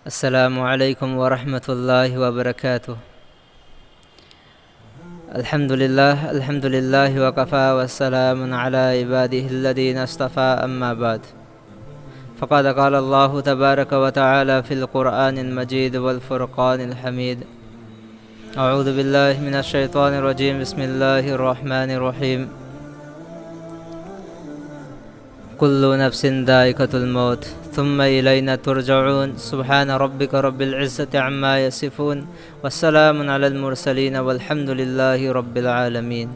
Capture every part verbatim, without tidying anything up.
السلام عليكم ورحمة الله وبركاته. الحمد لله، الحمد لله وكفى، وسلام على عباده الذين اصطفى، أما بعد. فقد قال الله تبارك وتعالى في القرآن المجيد والفرقان الحميد: أعوذ بالله من الشيطان الرجيم. بسم الله الرحمن الرحيم. كل نفس ذائقة الموت ثم إلينا ترجعون. سبحان ربك رب العزة عما يصفون، وسلام على المرسلين، والحمد لله رب العالمين.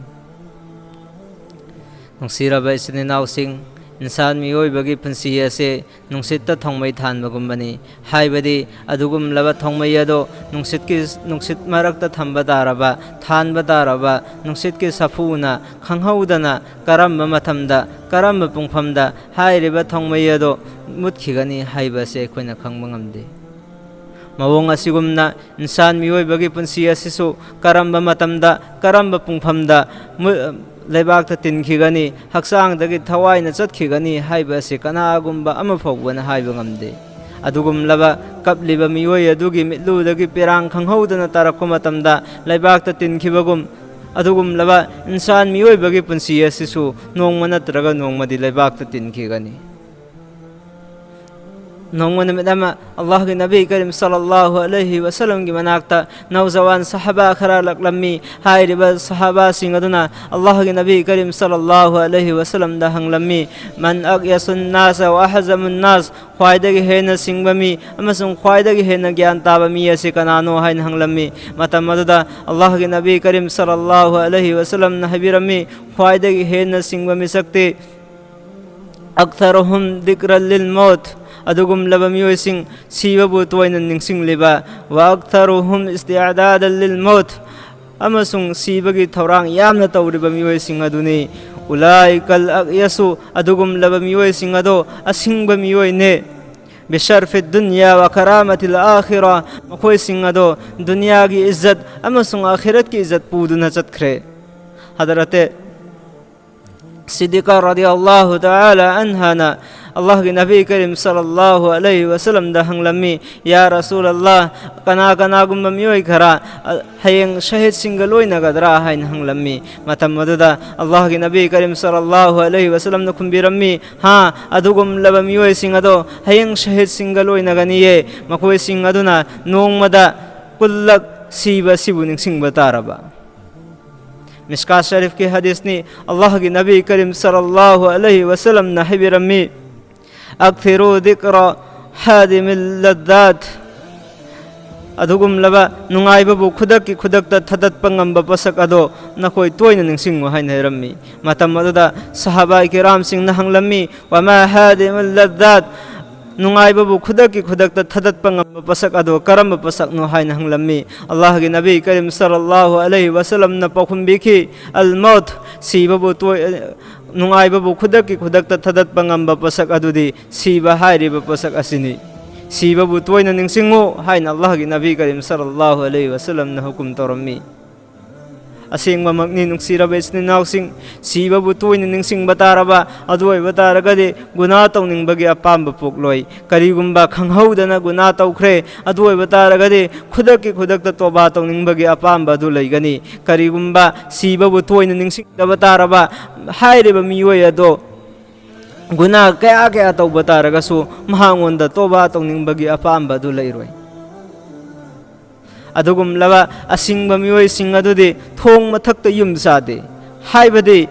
ꯅꯨꯡꯁꯤꯔꯕ ꯏꯆꯤꯟ ꯏꯅꯥꯎꯁꯤꯡ, ꯏꯟꯁꯥꯟ ꯃꯤꯑꯣꯏꯕꯒꯤ ꯄꯨꯟꯁꯤ ꯑꯁꯤ ꯅꯨꯡꯁꯤꯠꯇ ꯊꯣꯡꯃꯩ ꯊꯥꯟꯕꯒꯨꯝꯕꯅꯤ꯫ ꯍꯥꯏꯕꯗꯤ ꯑꯗꯨꯒꯨꯝꯂꯕ ꯊꯣꯡꯃꯩ ꯑꯗꯣ ꯅꯨꯡꯁꯤꯠꯀꯤ, ꯅꯨꯡꯁꯤꯠ ꯃꯔꯛꯇ ꯊꯝꯕ ꯇꯥꯔꯕ, ꯊꯥꯟꯕ ꯇꯥꯔꯕ, ꯅꯨꯡꯁꯤꯠꯀꯤ ꯁꯥꯐꯨꯅ ꯈꯪꯍꯧꯗꯅ ꯀꯔꯝꯕ ꯃꯇꯝꯗ, ꯀꯔꯝꯕ ꯄꯨꯡꯐꯝꯗ ꯍꯥꯏꯔꯤꯕ ꯊꯣꯡꯃꯩ ꯑꯗꯣ ꯃꯨꯠꯈꯤꯒꯅꯤ ꯍꯥꯏꯕ ꯑꯁꯤ ꯑꯩꯈꯣꯏꯅ ꯈꯪꯕ ꯉꯝꯗꯦ꯫ ꯃꯑꯣꯡ ꯑꯁꯤꯒꯨꯝꯅ ꯏꯟꯁꯥꯟ ꯃꯤꯑꯣꯏꯕꯒꯤ ꯄꯨꯟꯁꯤ ꯑꯁꯤꯁꯨ ꯀꯔꯝꯕ ꯃꯇꯝꯗ, ꯀꯔꯝꯕ ꯄꯨꯡꯐꯝꯗ ꯃꯨ-, ꯂꯩꯕꯥꯛꯇ ꯇꯤꯟꯈꯤꯒꯅꯤ, ꯍꯛꯆꯥꯡꯗꯒꯤ ꯊꯋꯥꯏꯅ ꯆꯠꯈꯤꯒꯅꯤ ꯍꯥꯏꯕ ꯑꯁꯤ ꯀꯅꯥꯒꯨꯝꯕ ꯑꯃ ꯐꯥꯎꯕꯅ ꯍꯥꯏꯕ ꯉꯝꯗꯦ꯫ ꯑꯗꯨꯒꯨꯝꯂꯕ ꯀꯞꯂꯤꯕ ꯃꯤꯑꯣꯏ ꯑꯗꯨꯒꯤ ꯃꯤꯠꯂꯨꯗꯒꯤ ꯄꯤꯔꯥꯡ ꯈꯪꯍꯧꯗꯅ ꯇꯥꯔꯛꯄ ꯃꯇꯝꯗ, ꯂꯩꯕꯥꯛꯇ ꯇꯤꯟꯈꯤꯕꯒꯨꯝ, ꯑꯗꯨꯒꯨꯝꯂꯕ ꯏꯟꯁꯥꯟ ꯃꯤꯑꯣꯏꯕꯒꯤ ꯄꯨꯟꯁꯤ ꯑꯁꯤꯁꯨ ꯅꯣꯡꯃ ꯅꯠꯇ꯭ꯔꯒ ꯅꯣꯡꯃꯗꯤ ꯂꯩꯕꯥꯛꯇ ꯇꯤꯟꯈꯤꯒꯅꯤ꯫ ꯅꯣꯡꯃ ꯅꯨꯃꯤꯠ ꯑꯃ ꯑꯜꯂꯥꯍꯒꯤ ꯅꯕꯤ ꯀꯔꯤꯝ ꯁꯜꯂꯜꯂꯥꯍꯨ ꯑꯂꯩꯍꯤ ꯋꯁꯜꯂꯝꯒꯤ ꯃꯅꯥꯛꯇ ꯅꯧꯖꯋꯥꯟ ꯁꯍꯥꯕꯥ ꯈꯔ ꯂꯥꯛꯂꯝꯃꯤ꯫ ꯍꯥꯏꯔꯤꯕ ꯁꯍꯥꯕꯥꯁꯤꯡ ꯑꯗꯨꯅ ꯑꯜꯂꯥꯍꯒꯤ ꯅꯕꯤ ꯀꯔꯤꯝ ꯁꯜꯂꯜꯂꯥꯍꯨ ꯑꯂꯩꯍꯤ ꯋꯁꯜꯂꯝꯗ ꯍꯪꯂꯝꯃꯤ, "ꯃꯟ ꯑꯛꯌꯁꯨꯟ ꯅꯥꯁ ꯋ ꯑꯍꯖꯃꯨꯟ ꯅꯥꯁ?" ꯈ꯭ꯋꯥꯏꯗꯒꯤ ꯍꯦꯟꯅ ꯁꯤꯡꯕ ꯃꯤ ꯑꯃꯁꯨꯡ ꯈ꯭ꯋꯥꯏꯗꯒꯤ ꯍꯦꯟꯅ ꯒ꯭ꯌꯥꯟ ꯇꯥꯕ ꯃꯤ ꯑꯁꯤ ꯀꯅꯥꯅꯣ ꯍꯥꯏꯅ ꯍꯪꯂꯝꯃꯤ꯫ ꯃꯇꯝ ꯑꯗꯨꯗ ꯑꯜꯂꯥꯍꯒꯤ ꯅꯕꯤ ꯀꯔꯤꯝ ꯁꯜꯂꯜꯂꯥꯍꯨ ꯑꯂꯩꯍꯤ ꯋꯁꯜꯂꯝꯅ ꯍꯥꯏꯕꯤꯔꯝꯃꯤ, ꯈ꯭ꯋꯥꯏꯗꯒꯤ ꯍꯦꯟꯅ ꯁꯤꯡꯕ ꯃꯤꯁꯛꯇꯤ "ꯑꯛꯊꯔꯨꯍꯨꯝ ꯗꯤꯀ꯭ꯔꯜ ꯂꯤꯜ ꯃꯧꯠ", ꯑꯗꯨꯒꯨꯝꯂꯕ ꯃꯤꯑꯣꯏꯁꯤꯡ ꯁꯤꯕꯕꯨ ꯇꯣꯏꯅ ꯅꯤꯡꯁꯤꯡꯂꯤꯕ, "ꯋ ꯑꯛꯊꯔꯨꯍꯨꯝ ꯏꯁꯇꯤꯑꯗꯥꯗꯜ ꯂꯤꯜ ꯃꯧꯠ", ꯑꯃꯁꯨꯡ ꯁꯤꯕꯒꯤ ꯊꯧꯔꯥꯡ ꯌꯥꯝꯅ ꯇꯧꯔꯤꯕ ꯃꯤꯑꯣꯏꯁꯤꯡ ꯑꯗꯨꯅꯤ꯫ "ꯎꯂꯥꯏꯀꯜ ꯑꯛꯌꯁꯨ", ꯑꯗꯨꯒꯨꯝꯂꯕ ꯃꯤꯑꯣꯏꯁꯤꯡ ꯑꯗꯣ ꯑꯁꯤꯡꯕ ꯃꯤꯑꯣꯏꯅꯦ꯫ "ꯕꯤꯁꯔꯐꯤꯠ ꯗꯨꯟꯌꯥ ꯋ ꯀꯔꯥꯃꯇꯤꯜ ꯑꯥꯈꯤꯔꯥ", ꯃꯈꯣꯏꯁꯤꯡ ꯑꯗꯣ ꯗꯨꯅꯤꯌꯥꯒꯤ ꯏꯖꯠ ꯑꯃꯁꯨꯡ ꯑꯥꯈꯤꯔꯠꯀꯤ ꯏꯖꯠ ꯄꯨꯗꯨꯅ ꯆꯠꯈ꯭ꯔꯦ꯫ ꯍꯗꯔꯠꯇꯦ ꯁꯤꯗꯤꯀꯥ ꯔꯗꯤꯌꯜꯂꯥꯍꯨ ꯇꯥꯂꯥ ꯑꯟꯍꯥꯅ ꯑꯜꯂꯥꯍꯒꯤ ꯅꯕꯤ ꯀꯔꯤꯝ ꯁꯜꯂꯜꯂꯥꯍꯨ ꯑꯂꯩꯍꯤ ꯋꯁꯜꯂꯝꯗ ꯍꯪꯂꯝꯃꯤ, "ꯌꯥ ꯔꯁꯨꯂꯜꯂꯥꯍ, ꯀꯅꯥ ꯀꯅꯥꯒꯨꯝꯕ ꯃꯤꯑꯣꯏ ꯈꯔ, ꯑ, ꯍꯌꯦꯡ ꯁꯍꯤꯗꯁꯤꯡꯒ ꯂꯣꯏꯅꯒꯗ꯭ꯔꯥ?" ꯍꯥꯏꯅ ꯍꯪꯂꯝꯃꯤ꯫ ꯃꯇꯝ ꯑꯗꯨꯗ ꯑꯜꯂꯥꯍꯒꯤ ꯅꯕꯤ ꯀꯔꯤꯝ ꯁꯜꯂꯜꯂꯥꯍꯨ ꯑꯂꯩꯍꯤ ꯋꯁꯜꯂꯝꯅ ꯈꯨꯝꯕꯤꯔꯝꯃꯤ, "ꯍꯥ, ꯑꯗꯨꯒꯨꯝꯂꯕ ꯃꯤꯑꯣꯏꯁꯤꯡ ꯑꯗꯣ ꯍꯌꯦꯡ ꯁꯍꯤꯗꯁꯤꯡꯒ ꯂꯣꯏꯅꯒꯅꯤꯌꯦ꯫ ꯃꯈꯣꯏꯁꯤꯡ ꯑꯗꯨꯅ ꯅꯣꯡꯃꯗ ꯀꯨꯟꯂꯛ ꯁꯤꯕ ꯑꯁꯤꯕꯨ ꯅꯤꯡꯁꯤꯡꯕ ꯇꯥꯔꯕ?" ꯃꯤꯁꯀꯥꯠ ꯁꯔꯤꯐꯀꯤ ꯍꯗꯤꯁꯅꯤ꯫ ꯑꯜꯂꯥꯍꯒꯤ ꯅꯕꯤ ꯀꯔꯤꯝ ꯁꯜꯂꯜꯂꯥꯍꯨ ꯑꯂꯩꯍꯤ ꯋꯁꯜꯂꯝꯅ ꯍꯥꯏꯕꯤꯔꯝꯃꯤ, "ꯑꯛꯊꯤꯔꯨ ꯗꯤꯀ꯭ꯔ ꯍꯥꯗꯤꯃꯤꯜ ꯂꯗꯥꯠ"꯫ ꯑꯗꯨꯒꯨꯝꯂꯕ ꯅꯨꯡꯉꯥꯏꯕꯕꯨ ꯈꯨꯗꯛꯀꯤ ꯈꯨꯗꯛꯇ ꯊꯥꯗꯠꯄ ꯉꯝꯕ ꯄꯣꯠꯁꯛ ꯑꯗꯣ ꯅꯈꯣꯏ ꯇꯣꯏꯅ ꯅꯤꯡꯁꯤꯡꯉꯨ ꯍꯥꯏꯅ ꯍꯥꯏꯔꯝꯃꯤ꯫ ꯃꯇꯝ ꯑꯗꯨꯗ ꯁꯍꯥꯕꯥ ꯀꯤꯔꯥꯝꯁꯤꯡꯅ ꯍꯪꯂꯝꯃꯤ, "ꯋꯃꯥ ꯍꯥꯗꯤꯃꯤꯜ ꯂꯗꯥꯠ"꯫ ꯅꯨꯡꯉꯥꯏꯕꯕꯨ ꯈꯨꯗꯛꯀꯤ ꯈꯨꯗꯛꯇ ꯊꯥꯗꯠꯄ ꯉꯝꯕ ꯄꯣꯠꯁꯛ ꯑꯗꯨ ꯀꯔꯝꯕ ꯄꯣꯠꯁꯛꯅꯣ ꯍꯥꯏꯅ ꯍꯪꯂꯝꯃꯤ꯫ ꯑꯜꯂꯥꯍꯒꯤ ꯅꯕꯤ ꯀꯔꯤꯝ ꯁꯜꯂꯜꯂꯥꯍꯨ ꯑꯂꯩꯍꯤ ꯋꯁꯜꯂꯝꯅ ꯄꯥꯎꯈꯨꯝꯕꯤꯈꯤ, "ꯑꯜ ꯃꯧꯠ", ꯁꯤꯕꯕꯨ ꯇꯣꯏ-, ꯅꯨꯡꯉꯥꯏꯕꯕꯨ ꯈꯨꯗꯛꯀꯤ ꯈꯨꯗꯛꯇ ꯊꯥꯗꯠꯄ ꯉꯝꯕ ꯄꯣꯠꯁꯛ ꯑꯗꯨꯗꯤ ꯁꯤꯕ ꯍꯥꯏꯔꯤꯕ ꯄꯣꯠꯁꯛ ꯑꯁꯤꯅꯤ꯫ ꯁꯤꯕꯕꯨ ꯇꯣꯏꯅ ꯅꯤꯡꯁꯤꯡꯉꯨ ꯍꯥꯏꯅ ꯑꯜꯂꯥꯍꯒꯤ ꯅꯕꯤ ꯀꯔꯤꯝ ꯁꯜꯂꯜꯂꯥꯍꯨ ꯑꯂꯩꯍꯤ ꯋꯁꯜꯂꯝꯅ ꯍꯨꯀꯨꯝ ꯇꯧꯔꯝꯃꯤ꯫ ꯑꯁꯦꯡꯕꯃꯛꯅꯤ, ꯅꯨꯡꯁꯤꯔꯕ ꯏꯆꯤꯟ ꯏꯅꯥꯎꯁꯤꯡ, ꯁꯤꯕꯕꯨ ꯇꯣꯏꯅ ꯅꯤꯡꯁꯤꯡꯕ ꯇꯥꯔꯕ, ꯑꯗꯨ ꯑꯣꯏꯕ ꯇꯥꯔꯒꯗꯤ ꯒꯨꯅꯥ ꯇꯧꯅꯤꯡꯕꯒꯤ ꯑꯄꯥꯝꯕ ꯄꯣꯛꯂꯣꯏ꯫ ꯀꯔꯤꯒꯨꯝꯕ ꯈꯪꯍꯧꯗꯅ ꯒꯨꯅꯥ ꯇꯧꯈ꯭ꯔꯦ, ꯑꯗꯨ ꯑꯣꯏꯕ ꯇꯥꯔꯒꯗꯤ ꯈꯨꯗꯛꯀꯤ ꯈꯨꯗꯛꯇ ꯇꯣꯕꯥ ꯇꯧꯅꯤꯡꯕꯒꯤ ꯑꯄꯥꯝꯕ ꯑꯗꯨ ꯂꯩꯒꯅꯤ꯫ ꯀꯔꯤꯒꯨꯝꯕ ꯁꯤꯕꯕꯨ ꯇꯣꯏꯅ ꯅꯤꯡꯁꯤꯡꯗꯕ ꯇꯥꯔꯕ, ꯍꯥꯏꯔꯤꯕ ꯃꯤꯑꯣꯏ ꯑꯗꯣ ꯒꯨꯅꯥ ꯀꯌꯥ ꯀꯌꯥ ꯇꯧꯕ ꯇꯥꯔꯒꯁꯨ ꯃꯍꯥꯛꯉꯣꯟꯗ ꯇꯣꯕꯥ ꯇꯧꯅꯤꯡꯕꯒꯤ ꯑꯄꯥꯝꯕ ꯑꯗꯨ ꯂꯩꯔꯣꯏ꯫ ꯑꯗꯨꯒꯨꯝꯂꯕ ꯑꯁꯤꯡꯕ ꯃꯤꯑꯣꯏꯁꯤꯡ ꯑꯗꯨꯗꯤ ꯊꯣꯡ ꯃꯊꯛꯇ ꯌꯨꯝ ꯁꯥꯗꯦ꯫ ꯍꯥꯏꯕꯗꯤ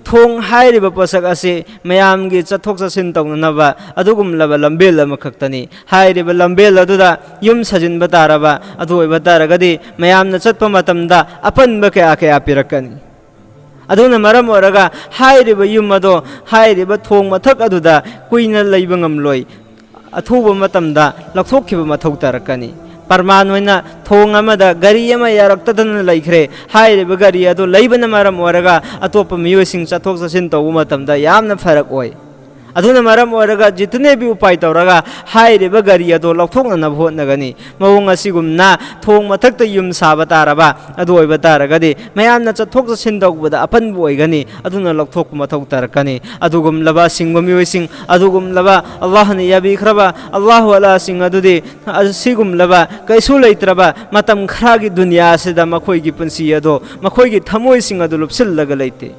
ꯊꯣꯡ ꯍꯥꯏꯔꯤꯕ ꯄꯣꯠꯁꯛ ꯑꯁꯤ ꯃꯌꯥꯝꯒꯤ ꯆꯠꯊꯣꯛ ꯆꯠꯁꯤꯟ ꯇꯧꯅꯅꯕ ꯑꯗꯨꯒꯨꯝꯂꯕ ꯂꯝꯕꯦꯜ ꯑꯃꯈꯛꯇꯅꯤ꯫ ꯍꯥꯏꯔꯤꯕ ꯂꯝꯕꯦꯜ ꯑꯗꯨꯗ ꯌꯨꯝ ꯁꯥꯖꯤꯟꯕ ꯇꯥꯔꯕ, ꯑꯗꯨ ꯑꯣꯏꯕ ꯇꯥꯔꯒꯗꯤ ꯃꯌꯥꯝꯅ ꯆꯠꯄ ꯃꯇꯝꯗ ꯑꯄꯟꯕ ꯀꯌꯥ ꯀꯌꯥ ꯄꯤꯔꯛꯀꯅꯤ꯫ ꯑꯗꯨꯅ ꯃꯔꯝ ꯑꯣꯏꯔꯒ ꯍꯥꯏꯔꯤꯕ ꯌꯨꯝ ꯑꯗꯣ ꯍꯥꯏꯔꯤꯕ ꯊꯣꯡ ꯃꯊꯛ ꯑꯗꯨꯗ ꯀꯨꯏꯅ ꯂꯩꯕ ꯉꯝꯂꯣꯏ꯫ ꯑꯊꯨꯕ ꯃꯇꯝꯗ ꯂꯧꯊꯣꯛꯈꯤꯕ ꯃꯊꯧ ꯇꯥꯔꯛꯀꯅꯤ꯫ ꯄ꯭ꯔꯃꯥꯟ ꯑꯣꯏꯅ, ꯊꯣꯡ ꯑꯃꯗ ꯒꯥꯔꯤ ꯑꯃ ꯌꯥꯔꯛꯇꯗꯅ ꯂꯩꯈ꯭ꯔꯦ꯫ ꯍꯥꯏꯔꯤꯕ ꯒꯥꯔꯤ ꯑꯗꯨ ꯂꯩꯕꯅ ꯃꯔꯝ ꯑꯣꯏꯔꯒ ꯑꯇꯣꯞꯄ ꯃꯤꯑꯣꯏꯁꯤꯡ ꯆꯠꯊꯣꯛ ꯆꯠꯁꯤꯟ ꯇꯧꯕ ꯃꯇꯝꯗ ꯌꯥꯝꯅ ꯐꯔꯛ ꯑꯣꯏ꯫ ꯑꯗꯨꯅ ꯃꯔꯝ ꯑꯣꯏꯔꯒ ꯖꯤꯇꯅꯦꯕꯤ ꯎꯄꯥꯏ ꯇꯧꯔꯒ ꯍꯥꯏꯔꯤꯕ ꯒꯥꯔꯤ ꯑꯗꯣ ꯂꯧꯊꯣꯛꯅꯅꯕ ꯍꯣꯠꯅꯒꯅꯤ꯫ ꯃꯑꯣꯡ ꯑꯁꯤꯒꯨꯝꯅ ꯊꯣꯡ ꯃꯊꯛꯇ ꯌꯨꯝ ꯁꯥꯕ ꯇꯥꯔꯕ ꯑꯗꯨ ꯑꯣꯏꯕ ꯇꯥꯔꯒꯗꯤ, ꯃꯌꯥꯝꯅ ꯆꯠꯊꯣꯛ ꯆꯠꯁꯤꯟ ꯇꯧꯕꯗ ꯑꯄꯟꯕ ꯑꯣꯏꯒꯅꯤ꯫ ꯑꯗꯨꯅ ꯂꯧꯊꯣꯛꯄ ꯃꯊꯧ ꯇꯥꯔꯛꯀꯅꯤ꯫ ꯑꯗꯨꯒꯨꯝꯂꯕ ꯑꯁꯤꯡꯕ ꯃꯤꯑꯣꯏꯁꯤꯡ, ꯑꯗꯨꯒꯨꯝꯂꯕ ꯑꯜꯂꯥꯍꯅ ꯌꯥꯕꯤꯈ꯭ꯔꯕ ꯑꯜꯂꯥꯍꯨ ꯑꯂꯥꯁꯤꯡ ꯑꯗꯨꯗꯤ ꯑꯁꯤꯒꯨꯝꯂꯕ ꯀꯩꯁꯨ ꯂꯩꯇ꯭ꯔꯕ ꯃꯇꯝ ꯈꯔꯒꯤ ꯗꯨꯅꯤꯌꯥ ꯑꯁꯤꯗ ꯃꯈꯣꯏꯒꯤ ꯄꯨꯟꯁꯤ ꯑꯗꯣ, ꯃꯈꯣꯏꯒꯤ ꯊꯃꯣꯏꯁꯤꯡ ꯑꯗꯨ ꯂꯨꯞꯁꯤꯜꯂꯒ ꯂꯩꯇꯦ꯫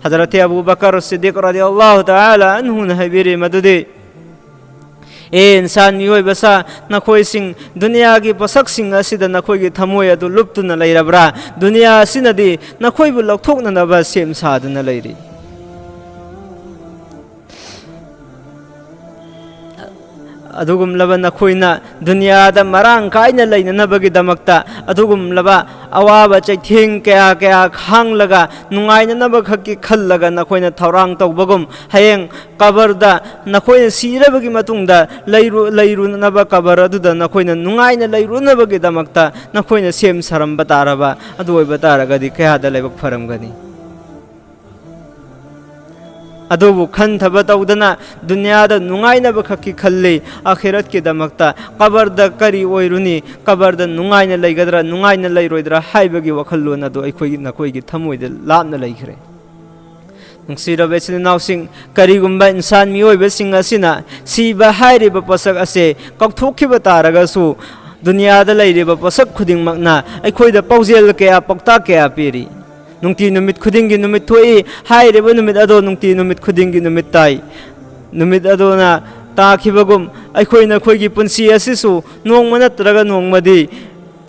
ꯍꯖꯔꯠ ꯑꯕꯨ ꯕꯀꯔ ꯁꯤꯗꯤꯛ ꯔꯗꯤꯌꯜꯂꯥꯍꯨ ꯇꯥꯂꯥ ꯑꯟꯍꯨꯅ ꯍꯥꯏꯕꯤꯔꯤ ꯃꯗꯨꯗꯤ, "ꯑꯦ ꯏꯟꯁꯥꯟ ꯃꯤꯑꯣꯏꯕ ꯁꯥ, ꯅꯈꯣꯏꯁꯤꯡ ꯗꯨꯅꯤꯌꯥꯒꯤ ꯄꯣꯠꯁꯛꯁꯤꯡ ꯑꯁꯤꯗ ꯅꯈꯣꯏꯒꯤ ꯊꯃꯣꯏ ꯑꯗꯨ ꯂꯨꯞꯇꯨꯅ ꯂꯩꯔꯕ꯭ꯔꯥ? ꯗꯨꯅꯤꯌꯥ ꯑꯁꯤꯅꯗꯤ ꯅꯈꯣꯏꯕꯨ ꯂꯧꯊꯣꯛꯅꯅꯕ ꯁꯦꯝ ꯁꯥꯗꯨꯅ ꯂꯩꯔꯤ꯫ ꯑꯗꯨꯒꯨꯝꯂꯕ ꯅꯈꯣꯏꯅ ꯗꯨꯅꯤꯌꯥꯗ ꯃꯔꯥꯡ ꯀꯥꯏꯅ ꯂꯩꯅꯅꯕꯒꯤꯗꯃꯛꯇ ꯑꯗꯨꯒꯨꯝꯂꯕ ꯑꯋꯥꯕ ꯆꯩꯊꯦꯡ ꯀꯌꯥ ꯀꯌꯥ ꯈꯥꯡꯂꯒ ꯅꯨꯡꯉꯥꯏꯅꯅꯕ ꯈꯛꯀꯤ ꯈꯜꯂꯒ ꯅꯈꯣꯏꯅ ꯊꯧꯔꯥꯡ ꯇꯧꯕꯒꯨꯝ, ꯍꯌꯦꯡ ꯀꯕꯔꯗ ꯅꯈꯣꯏꯅ ꯁꯤꯔꯕꯒꯤ ꯃꯇꯨꯡꯗ ꯂꯩꯔꯨ-, ꯂꯩꯔꯨꯅꯕ ꯀꯕꯔ ꯑꯗꯨꯗ ꯅꯈꯣꯏꯅ ꯅꯨꯡꯉꯥꯏꯅ ꯂꯩꯔꯨꯅꯕꯒꯤꯗꯃꯛꯇ ꯅꯈꯣꯏꯅ ꯁꯦꯝ ꯁꯥꯔꯝꯕ ꯇꯥꯔꯕ ꯑꯗꯨ ꯑꯣꯏꯕ ꯇꯥꯔꯒꯗꯤ ꯀꯌꯥꯗ ꯂꯥꯏꯕꯛ ꯐꯔꯝꯒꯅꯤ?" ꯑꯗꯨꯕꯨ ꯈꯟꯊꯕ ꯇꯧꯗꯅ ꯗꯨꯅꯤꯌꯥꯗ ꯅꯨꯡꯉꯥꯏꯅꯕ ꯈꯛꯀꯤ ꯈꯜꯂꯤ꯫ ꯑꯥꯈꯤꯔꯠꯀꯤꯗꯃꯛꯇ ꯀꯕꯔꯗ ꯀꯔꯤ ꯑꯣꯏꯔꯨꯅꯤ, ꯀꯕꯔꯗ ꯅꯨꯡꯉꯥꯏꯅ ꯂꯩꯒꯗ꯭ꯔꯥ, ꯅꯨꯡꯉꯥꯏꯅ ꯂꯩꯔꯣꯏꯗ꯭ꯔꯥ ꯍꯥꯏꯕꯒꯤ ꯋꯥꯈꯜꯂꯣꯟ ꯑꯗꯨ ꯑꯩꯈꯣꯏꯒꯤ, ꯅꯈꯣꯏꯒꯤ ꯊꯃꯣꯏꯗ ꯂꯥꯞꯅ ꯂꯩꯈ꯭ꯔꯦ꯫ ꯅꯨꯡꯁꯤꯔꯕ ꯏꯆꯤꯟ ꯏꯅꯥꯎꯁꯤꯡ, ꯀꯔꯤꯒꯨꯝꯕ ꯏꯟꯁꯥꯟ ꯃꯤꯑꯣꯏꯕꯁꯤꯡ ꯑꯁꯤꯅ ꯁꯤꯕ ꯍꯥꯏꯔꯤꯕ ꯄꯣꯠꯁꯛ ꯑꯁꯦ ꯀꯥꯎꯊꯣꯛꯈꯤꯕ ꯇꯥꯔꯒꯁꯨ, ꯗꯨꯅꯤꯌꯥꯗ ꯂꯩꯔꯤꯕ ꯄꯣꯠꯁꯛ ꯈꯨꯗꯤꯡꯃꯛꯅ ꯑꯩꯈꯣꯏꯗ ꯄꯥꯎꯖꯦꯜ ꯀꯌꯥ, ꯄꯥꯎꯇꯥꯛ ꯀꯌꯥ ꯄꯤꯔꯤ꯫ ꯅꯨꯡꯇꯤ ꯅꯨꯃꯤꯠ ꯈꯨꯗꯤꯡꯒꯤ ꯅꯨꯃꯤꯠ ꯊꯣꯛꯏ꯫ ꯍꯥꯏꯔꯤꯕ ꯅꯨꯃꯤꯠ ꯑꯗꯣ ꯅꯨꯡꯇꯤ ꯅꯨꯃꯤꯠ ꯈꯨꯗꯤꯡꯒꯤ ꯅꯨꯃꯤꯠ ꯇꯥꯏ꯫ ꯅꯨꯃꯤꯠ ꯑꯗꯨꯅ ꯇꯥꯈꯤꯕꯒꯨꯝ, ꯑꯩꯈꯣꯏ ꯅꯈꯣꯏꯒꯤ ꯄꯨꯟꯁꯤ ꯑꯁꯤꯁꯨ ꯅꯣꯡꯃ ꯅꯠꯇ꯭ꯔꯒ ꯅꯣꯡꯃꯗꯤ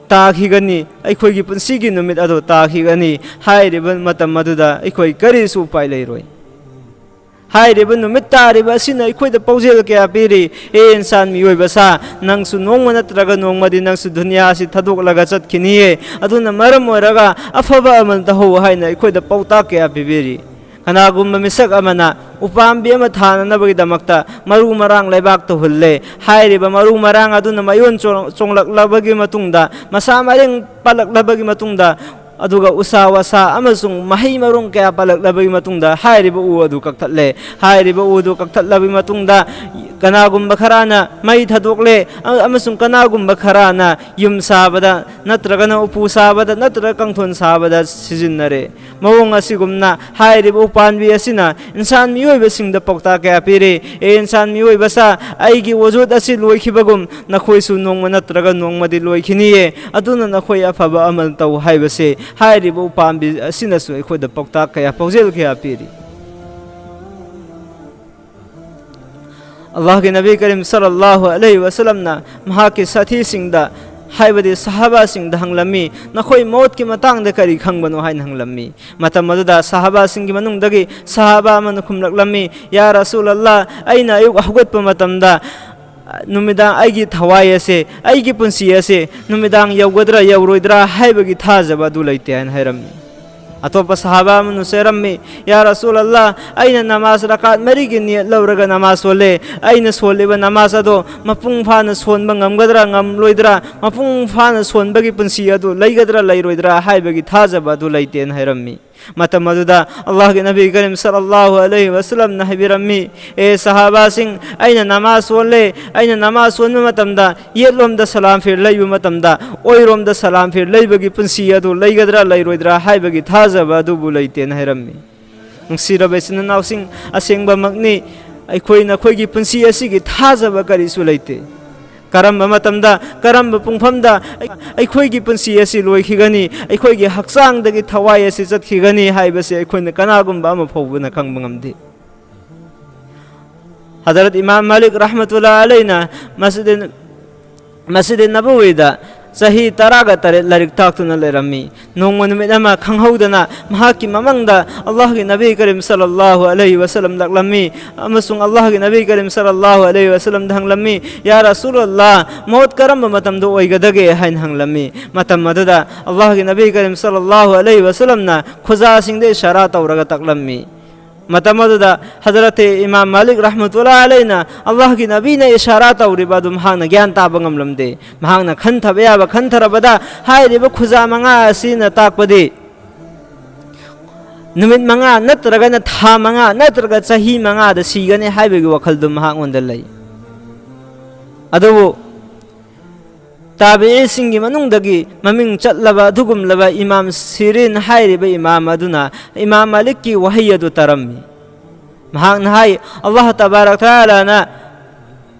ꯇꯥꯈꯤꯒꯅꯤ꯫ ꯑꯩꯈꯣꯏꯒꯤ ꯄꯨꯟꯁꯤꯒꯤ ꯅꯨꯃꯤꯠ ꯑꯗꯨ ꯇꯥꯈꯤꯒꯅꯤ꯫ ꯍꯥꯏꯔꯤꯕ ꯃꯇꯝ ꯑꯗꯨꯗ ꯑꯩꯈꯣꯏ ꯀꯔꯤꯁꯨ ꯎꯄꯥꯏ ꯂꯩꯔꯣꯏ꯫ ꯍꯥꯏꯔꯤꯕ ꯅꯨꯃꯤꯠ ꯇꯥꯔꯤꯕ ꯑꯁꯤꯅ ꯑꯩꯈꯣꯏꯗ ꯄꯥꯎꯖꯦꯜ ꯀꯌꯥ ꯄꯤꯔꯤ꯫ "ꯑꯦ ꯏꯟꯁꯥꯟ ꯃꯤꯑꯣꯏꯕ ꯁꯥ, ꯅꯪꯁꯨ ꯅꯣꯡꯃ ꯅꯠꯇ꯭ꯔꯒ ꯅꯣꯡꯃꯗꯤ ꯅꯪꯁꯨ ꯗꯨꯅꯤꯌꯥ ꯑꯁꯤ ꯊꯥꯗꯣꯛꯂꯒ ꯆꯠꯈꯤꯅꯤꯌꯦ꯫ ꯑꯗꯨꯅ ꯃꯔꯝ ꯑꯣꯏꯔꯒ ꯑꯐꯕ ꯑꯃꯜ ꯇꯧꯍꯧ" ꯍꯥꯏꯅ ꯑꯩꯈꯣꯏꯗ ꯄꯥꯎꯇꯥꯛ ꯀꯌꯥ ꯄꯤꯕꯤꯔꯤ꯫ ꯀꯅꯥꯒꯨꯝꯕ ꯃꯤꯁꯛ ꯑꯃꯅ ꯎꯄꯥꯝꯕꯤ ꯑꯃ ꯊꯥꯅꯅꯕꯒꯤꯗꯃꯛꯇ ꯃꯔꯨ ꯃꯔꯥꯡ ꯂꯩꯕꯥꯛꯇ ꯍꯨꯜꯂꯦ꯫ ꯍꯥꯏꯔꯤꯕ ꯃꯔꯨ ꯃꯔꯥꯡ ꯑꯗꯨꯅ ꯃꯌꯣꯟ ꯆꯣꯡ-, ꯆꯣꯡꯂꯛꯂꯕꯒꯤ ꯃꯇꯨꯡꯗ, ꯃꯁꯥ ꯃꯔꯦꯡ ꯄꯜꯂꯛꯂꯕꯒꯤ ꯃꯇꯨꯡꯗ, ꯑꯗꯨꯒ ꯎꯁꯥ ꯋꯥꯁꯥ ꯑꯃꯁꯨꯡ ꯃꯍꯩ ꯃꯔꯣꯡ ꯀꯌꯥ ꯄꯥꯜꯂꯛꯂꯕꯒꯤ ꯃꯇꯨꯡꯗ ꯍꯥꯏꯔꯤꯕ ꯎ ꯑꯗꯨ ꯀꯛꯊꯠꯂꯦ꯫ ꯍꯥꯏꯔꯤꯕ ꯎ ꯑꯗꯨ ꯀꯛꯊꯠꯂꯕꯒꯤ ꯃꯇꯨꯡꯗ ꯀꯅꯥꯒꯨꯝꯕ ꯈꯔꯅ ꯃꯩ ꯊꯥꯗꯣꯛꯂꯦ, ꯑ-, ꯑꯃꯁꯨꯡ ꯀꯅꯥꯒꯨꯝꯕ ꯈꯔꯅ ꯌꯨꯝ ꯁꯥꯕꯗ ꯅꯠꯇ꯭ꯔꯒꯅ ꯎꯄꯨ ꯁꯥꯕꯗ ꯅꯠꯇ꯭ꯔꯒ ꯀꯥꯡꯊꯣꯟ ꯁꯥꯕꯗ ꯁꯤꯖꯤꯟꯅꯔꯦ꯫ ꯃꯑꯣꯡ ꯑꯁꯤꯒꯨꯝꯅ ꯍꯥꯏꯔꯤꯕ ꯎꯄꯥꯝꯕꯤ ꯑꯁꯤꯅ ꯏꯟꯁꯥꯟ ꯃꯤꯑꯣꯏꯕꯁꯤꯡꯗ ꯄꯥꯎꯇꯥꯛ ꯀꯌꯥ ꯄꯤꯔꯤ꯫ "ꯑꯦ ꯏꯟꯁꯥꯟ ꯃꯤꯑꯣꯏꯕꯁꯥ, ꯑꯩꯒꯤ ꯋꯖꯨꯗ ꯑꯁꯤ ꯂꯣꯏꯈꯤꯕꯒꯨꯝ ꯅꯈꯣꯏꯁꯨ ꯅꯣꯡꯃ ꯅꯠꯇ꯭ꯔꯒ ꯅꯣꯡꯃꯗꯤ ꯂꯣꯏꯈꯤꯅꯤꯌꯦ꯫ ꯑꯗꯨꯅ ꯅꯈꯣꯏ ꯑꯐꯕ ꯑꯃꯜ ꯇꯧ" ꯍꯥꯏꯕꯁꯦ ꯍꯥꯏꯔꯤꯕ ꯎꯄꯥꯝꯕꯤ ꯑꯁꯤꯅꯁꯨ ꯑꯩꯈꯣꯏꯗ ꯄꯥꯎꯇꯥꯛ ꯀꯌꯥ, ꯄꯥꯎꯖꯦꯜ ꯀꯌꯥ ꯄꯤꯔꯤ꯫ ꯑꯜꯂꯥꯍꯒꯤ ꯅꯕꯤ ꯀꯔꯤꯝ ꯁꯜꯂꯜꯂꯥꯍꯨ ꯑꯂꯩꯍꯤ ꯋꯁꯜꯂꯝꯅ ꯃꯍꯥꯛꯀꯤ ꯁꯥꯊꯤꯁꯤꯡꯗ, ꯍꯥꯏꯕꯗꯤ ꯁꯍꯥꯕꯥꯁꯤꯡꯗ ꯍꯪꯂꯝꯃꯤ, "ꯅꯈꯣꯏ ꯃꯧꯠꯀꯤ ꯃꯇꯥꯡꯗ ꯀꯔꯤ ꯈꯪꯕꯅꯣ?" ꯍꯥꯏꯅ ꯍꯪꯂꯝꯃꯤ꯫ ꯃꯇꯝ ꯑꯗꯨꯗ ꯁꯍꯥꯕꯥꯁꯤꯡꯒꯤ ꯃꯅꯨꯡꯗꯒꯤ ꯁꯍꯥꯕꯥ ꯑꯃꯅ ꯈꯨꯝꯂꯛꯂꯝꯃꯤ, "ꯌꯥ ꯔꯁꯨꯂꯜꯂꯥ, ꯑꯩꯅ ꯑꯌꯨꯛ ꯍꯧꯒꯠꯄ ꯃꯇꯝꯗ ꯅꯨꯃꯤꯗꯥꯡ ꯑꯩꯒꯤ ꯊꯋꯥꯏ ꯑꯁꯦ, ꯑꯩꯒꯤ ꯄꯨꯟꯁꯤ ꯑꯁꯦ ꯅꯨꯃꯤꯗꯥꯡ ꯌꯧꯒꯗ꯭ꯔꯥ ꯌꯧꯔꯣꯏꯗ꯭ꯔꯥ ꯍꯥꯏꯕꯒꯤ ꯊꯥꯖꯕ ꯑꯗꯨ ꯂꯩꯇꯦ" ꯍꯥꯏꯅ ꯍꯥꯏꯔꯝꯃꯤ꯫ ꯑꯇꯣꯞꯄ ꯁꯍꯥꯕꯥ ꯑꯃꯅꯁꯨ ꯍꯥꯏꯔꯝꯃꯤ, "ꯌꯥ ꯔꯁꯨꯂꯜꯂꯥ, ꯑꯩꯅ ꯅꯃꯥꯖ ꯔꯀꯥꯠ ꯃꯔꯤꯒꯤ ꯅꯤꯌꯠ ꯂꯧꯔꯒ ꯅꯃꯥꯖ ꯁꯣꯜꯂꯦ꯫ ꯑꯩꯅ ꯁꯣꯜꯂꯤꯕ ꯅꯃꯥꯖ ꯑꯗꯣ ꯃꯄꯨꯡ ꯐꯥꯅ ꯁꯣꯟꯕ ꯉꯝꯒꯗ꯭ꯔꯥ ꯉꯝꯂꯣꯏꯗ꯭ꯔꯥ, ꯃꯄꯨꯡ ꯐꯥꯅ ꯁꯣꯟꯕꯒꯤ ꯄꯨꯟꯁꯤ ꯑꯗꯨ ꯂꯩꯒꯗ꯭ꯔꯥ ꯂꯩꯔꯣꯏꯗ꯭ꯔꯥ ꯍꯥꯏꯕꯒꯤ ꯊꯥꯖꯕ ꯑꯗꯨ ꯂꯩꯇꯦꯅ" ꯍꯥꯏꯔꯝꯃꯤ꯫ ꯃꯇꯝ ꯑꯗꯨꯗ ꯑꯜꯂꯥꯍꯒꯤ ꯅꯕꯤ ꯀꯔꯤꯝ ꯁꯜꯂꯜꯂꯥꯍꯨ ꯑꯂꯩꯍꯤ ꯋꯁꯜꯂꯝꯅ ꯍꯥꯏꯕꯤꯔꯝꯃꯤ, "ꯑꯦ ꯁꯍꯥꯕꯥꯁꯤꯡ, ꯑꯩꯅ ꯅꯃꯥꯖ ꯁꯣꯜꯂꯦ꯫ ꯑꯩꯅ ꯅꯃꯥꯖ ꯁꯣꯟꯕ ꯃꯇꯝꯗ ꯌꯦꯠꯂꯣꯝꯗ ꯁꯂꯥꯝ ꯐꯤꯔ ꯂꯩꯕ ꯃꯇꯝꯗ ꯑꯣꯏꯔꯣꯝꯗ ꯁꯂꯥꯝ ꯐꯤꯔ ꯂꯩꯕꯒꯤ ꯄꯨꯟꯁꯤ ꯑꯗꯨ ꯂꯩꯒꯗ꯭ꯔꯥ ꯂꯩꯔꯣꯏꯗ꯭ꯔꯥ ꯍꯥꯏꯕꯒꯤ ꯊꯥꯖꯕ ꯑꯗꯨꯕꯨ ꯂꯩꯇꯦꯅ" ꯍꯥꯏꯔꯝꯃꯤ꯫ ꯅꯨꯡꯁꯤꯔꯕ ꯏꯆꯤꯟ ꯏꯅꯥꯎꯁꯤꯡ, ꯑꯁꯦꯡꯕꯃꯛꯅꯤ, ꯑꯩꯈꯣꯏ ꯅꯈꯣꯏꯒꯤ ꯄꯨꯟꯁꯤ ꯑꯁꯤꯒꯤ ꯊꯥꯖꯕ ꯀꯔꯤꯁꯨ ꯂꯩꯇꯦ꯫ ꯀꯔꯝꯕ ꯃꯇꯝꯗ, ꯀꯔꯝꯕ ꯄꯨꯡꯐꯝꯗ ꯑꯩꯈꯣꯏꯒꯤ ꯄꯨꯟꯁꯤ ꯑꯁꯤ ꯂꯣꯏꯈꯤꯒꯅꯤ, ꯑꯩꯈꯣꯏꯒꯤ ꯍꯛꯆꯥꯡꯗꯒꯤ ꯊꯋꯥꯏ ꯑꯁꯤ ꯆꯠꯈꯤꯒꯅꯤ ꯍꯥꯏꯕꯁꯤ ꯑꯩꯈꯣꯏꯅ ꯀꯅꯥꯒꯨꯝꯕ ꯑꯃ ꯐꯥꯎꯕꯅ ꯈꯪꯕ ꯉꯝꯗꯦ꯫ ꯍꯖꯔꯠ ꯏꯃꯥꯝ ꯃꯥꯂꯤꯛ ꯔꯍꯃꯇꯨꯜꯂꯥ ꯑꯂꯩꯅ ꯃꯁꯖꯤꯗ, ꯃꯁꯖꯤꯗ ꯅꯕꯋꯤꯗ ꯆꯍꯤ ꯇꯔꯥꯒ ꯇꯔꯦꯠ ꯂꯥꯏꯔꯤꯛ ꯇꯥꯛꯇꯨꯅ ꯂꯩꯔꯝꯃꯤ꯫ ꯅꯣꯡꯃ ꯅꯨꯃꯤꯠ ꯑꯃ ꯈꯪꯍꯧꯗꯅ ꯃꯍꯥꯛꯀꯤ ꯃꯃꯥꯡꯗ ꯑꯜꯂꯥꯍꯒꯤ ꯅꯕꯤ ꯀꯔꯤꯝ ꯁꯜꯂꯜꯂꯥꯍꯨ ꯑꯂꯩꯍꯤ ꯋꯁꯜꯂꯝ ꯂꯥꯛꯂꯝꯃꯤ ꯑꯃꯁꯨꯡ ꯑꯜꯂꯥꯍꯒꯤ ꯅꯕꯤ ꯀꯔꯤꯝ ꯁꯜꯂꯜꯂꯥꯍꯨ ꯑꯂꯩꯍꯤ ꯋꯁꯜꯂꯝꯗ ꯍꯪꯂꯝꯃꯤ, "ꯌꯥ ꯔꯁꯨꯂꯜꯂꯥ, ꯃꯧꯠ ꯀꯔꯝꯕ ꯃꯇꯝꯗ ꯑꯣꯏꯒꯗꯒꯦ?" ꯍꯥꯏꯅ ꯍꯪꯂꯝꯃꯤ꯫ ꯃꯇꯝ ꯑꯗꯨꯗ ꯑꯜꯂꯥꯍꯒꯤ ꯅꯕꯤ ꯀꯔꯤꯝ ꯁꯜꯂꯜꯂꯥꯍꯨ ꯑꯂꯩꯍꯤ ꯋꯁꯜꯂꯝꯅ ꯈꯨꯖꯥꯁꯤꯡꯗ ꯏꯁꯥꯔꯥ ꯇꯧꯔꯒ ꯇꯥꯛꯂꯝꯃꯤ꯫ ꯃꯇꯝ ꯑꯗꯨꯗ ꯍꯖꯔꯠ ꯏꯃꯥꯝ ꯃꯥꯂꯤꯛ ꯔꯍꯃꯇꯨꯜꯂꯥ ꯑꯂꯩꯅ ꯑꯜꯂꯥꯍꯒꯤ ꯅꯕꯤꯅ ꯏꯁꯥꯔꯥ ꯇꯧꯔꯤꯕ ꯑꯗꯨ ꯃꯍꯥꯛꯅ ꯒ꯭ꯌꯥꯟ ꯇꯥꯕ ꯉꯝꯂꯝꯗꯦ꯫ ꯃꯍꯥꯛꯅ ꯈꯟꯊꯕ ꯌꯥꯕ ꯈꯟꯊꯔꯕꯗ, ꯍꯥꯏꯔꯤꯕ ꯈꯨꯖꯥ ꯃꯉꯥ ꯑꯁꯤꯅ ꯇꯥꯛꯄꯗꯤ ꯅꯨꯃꯤꯠ ꯃꯉꯥ ꯅꯠꯇ꯭ꯔꯒꯅ ꯊꯥ ꯃꯉꯥ ꯅꯠꯇ꯭ꯔꯒ ꯆꯍꯤ ꯃꯉꯥꯗ ꯁꯤꯒꯅꯤ ꯍꯥꯏꯕꯒꯤ ꯋꯥꯈꯜꯗꯨ ꯃꯍꯥꯛꯉꯣꯟꯗ ꯂꯩ꯫ ꯑꯗꯨꯕꯨ ꯇꯥꯕꯤꯏꯁꯤꯡꯒꯤ ꯃꯅꯨꯡꯗꯒꯤ ꯃꯃꯤꯡ ꯆꯠꯂꯕ ꯑꯗꯨꯒꯨꯝꯂꯕ ꯏꯃꯥꯝ ꯁꯤꯔꯤꯟ ꯍꯥꯏꯔꯤꯕ ꯏꯃꯥꯝ ꯑꯗꯨꯅ ꯏꯃꯥꯝ ꯃꯥꯂꯤꯛꯀꯤ ꯋꯥꯍꯩ ꯑꯗꯨ ꯇꯥꯔꯝꯃꯤ꯫ ꯃꯍꯥꯛꯅ ꯍꯥꯏ, ꯑꯜꯂꯥꯍ ꯇꯕꯥꯔꯛ ꯇꯥꯂꯥꯅ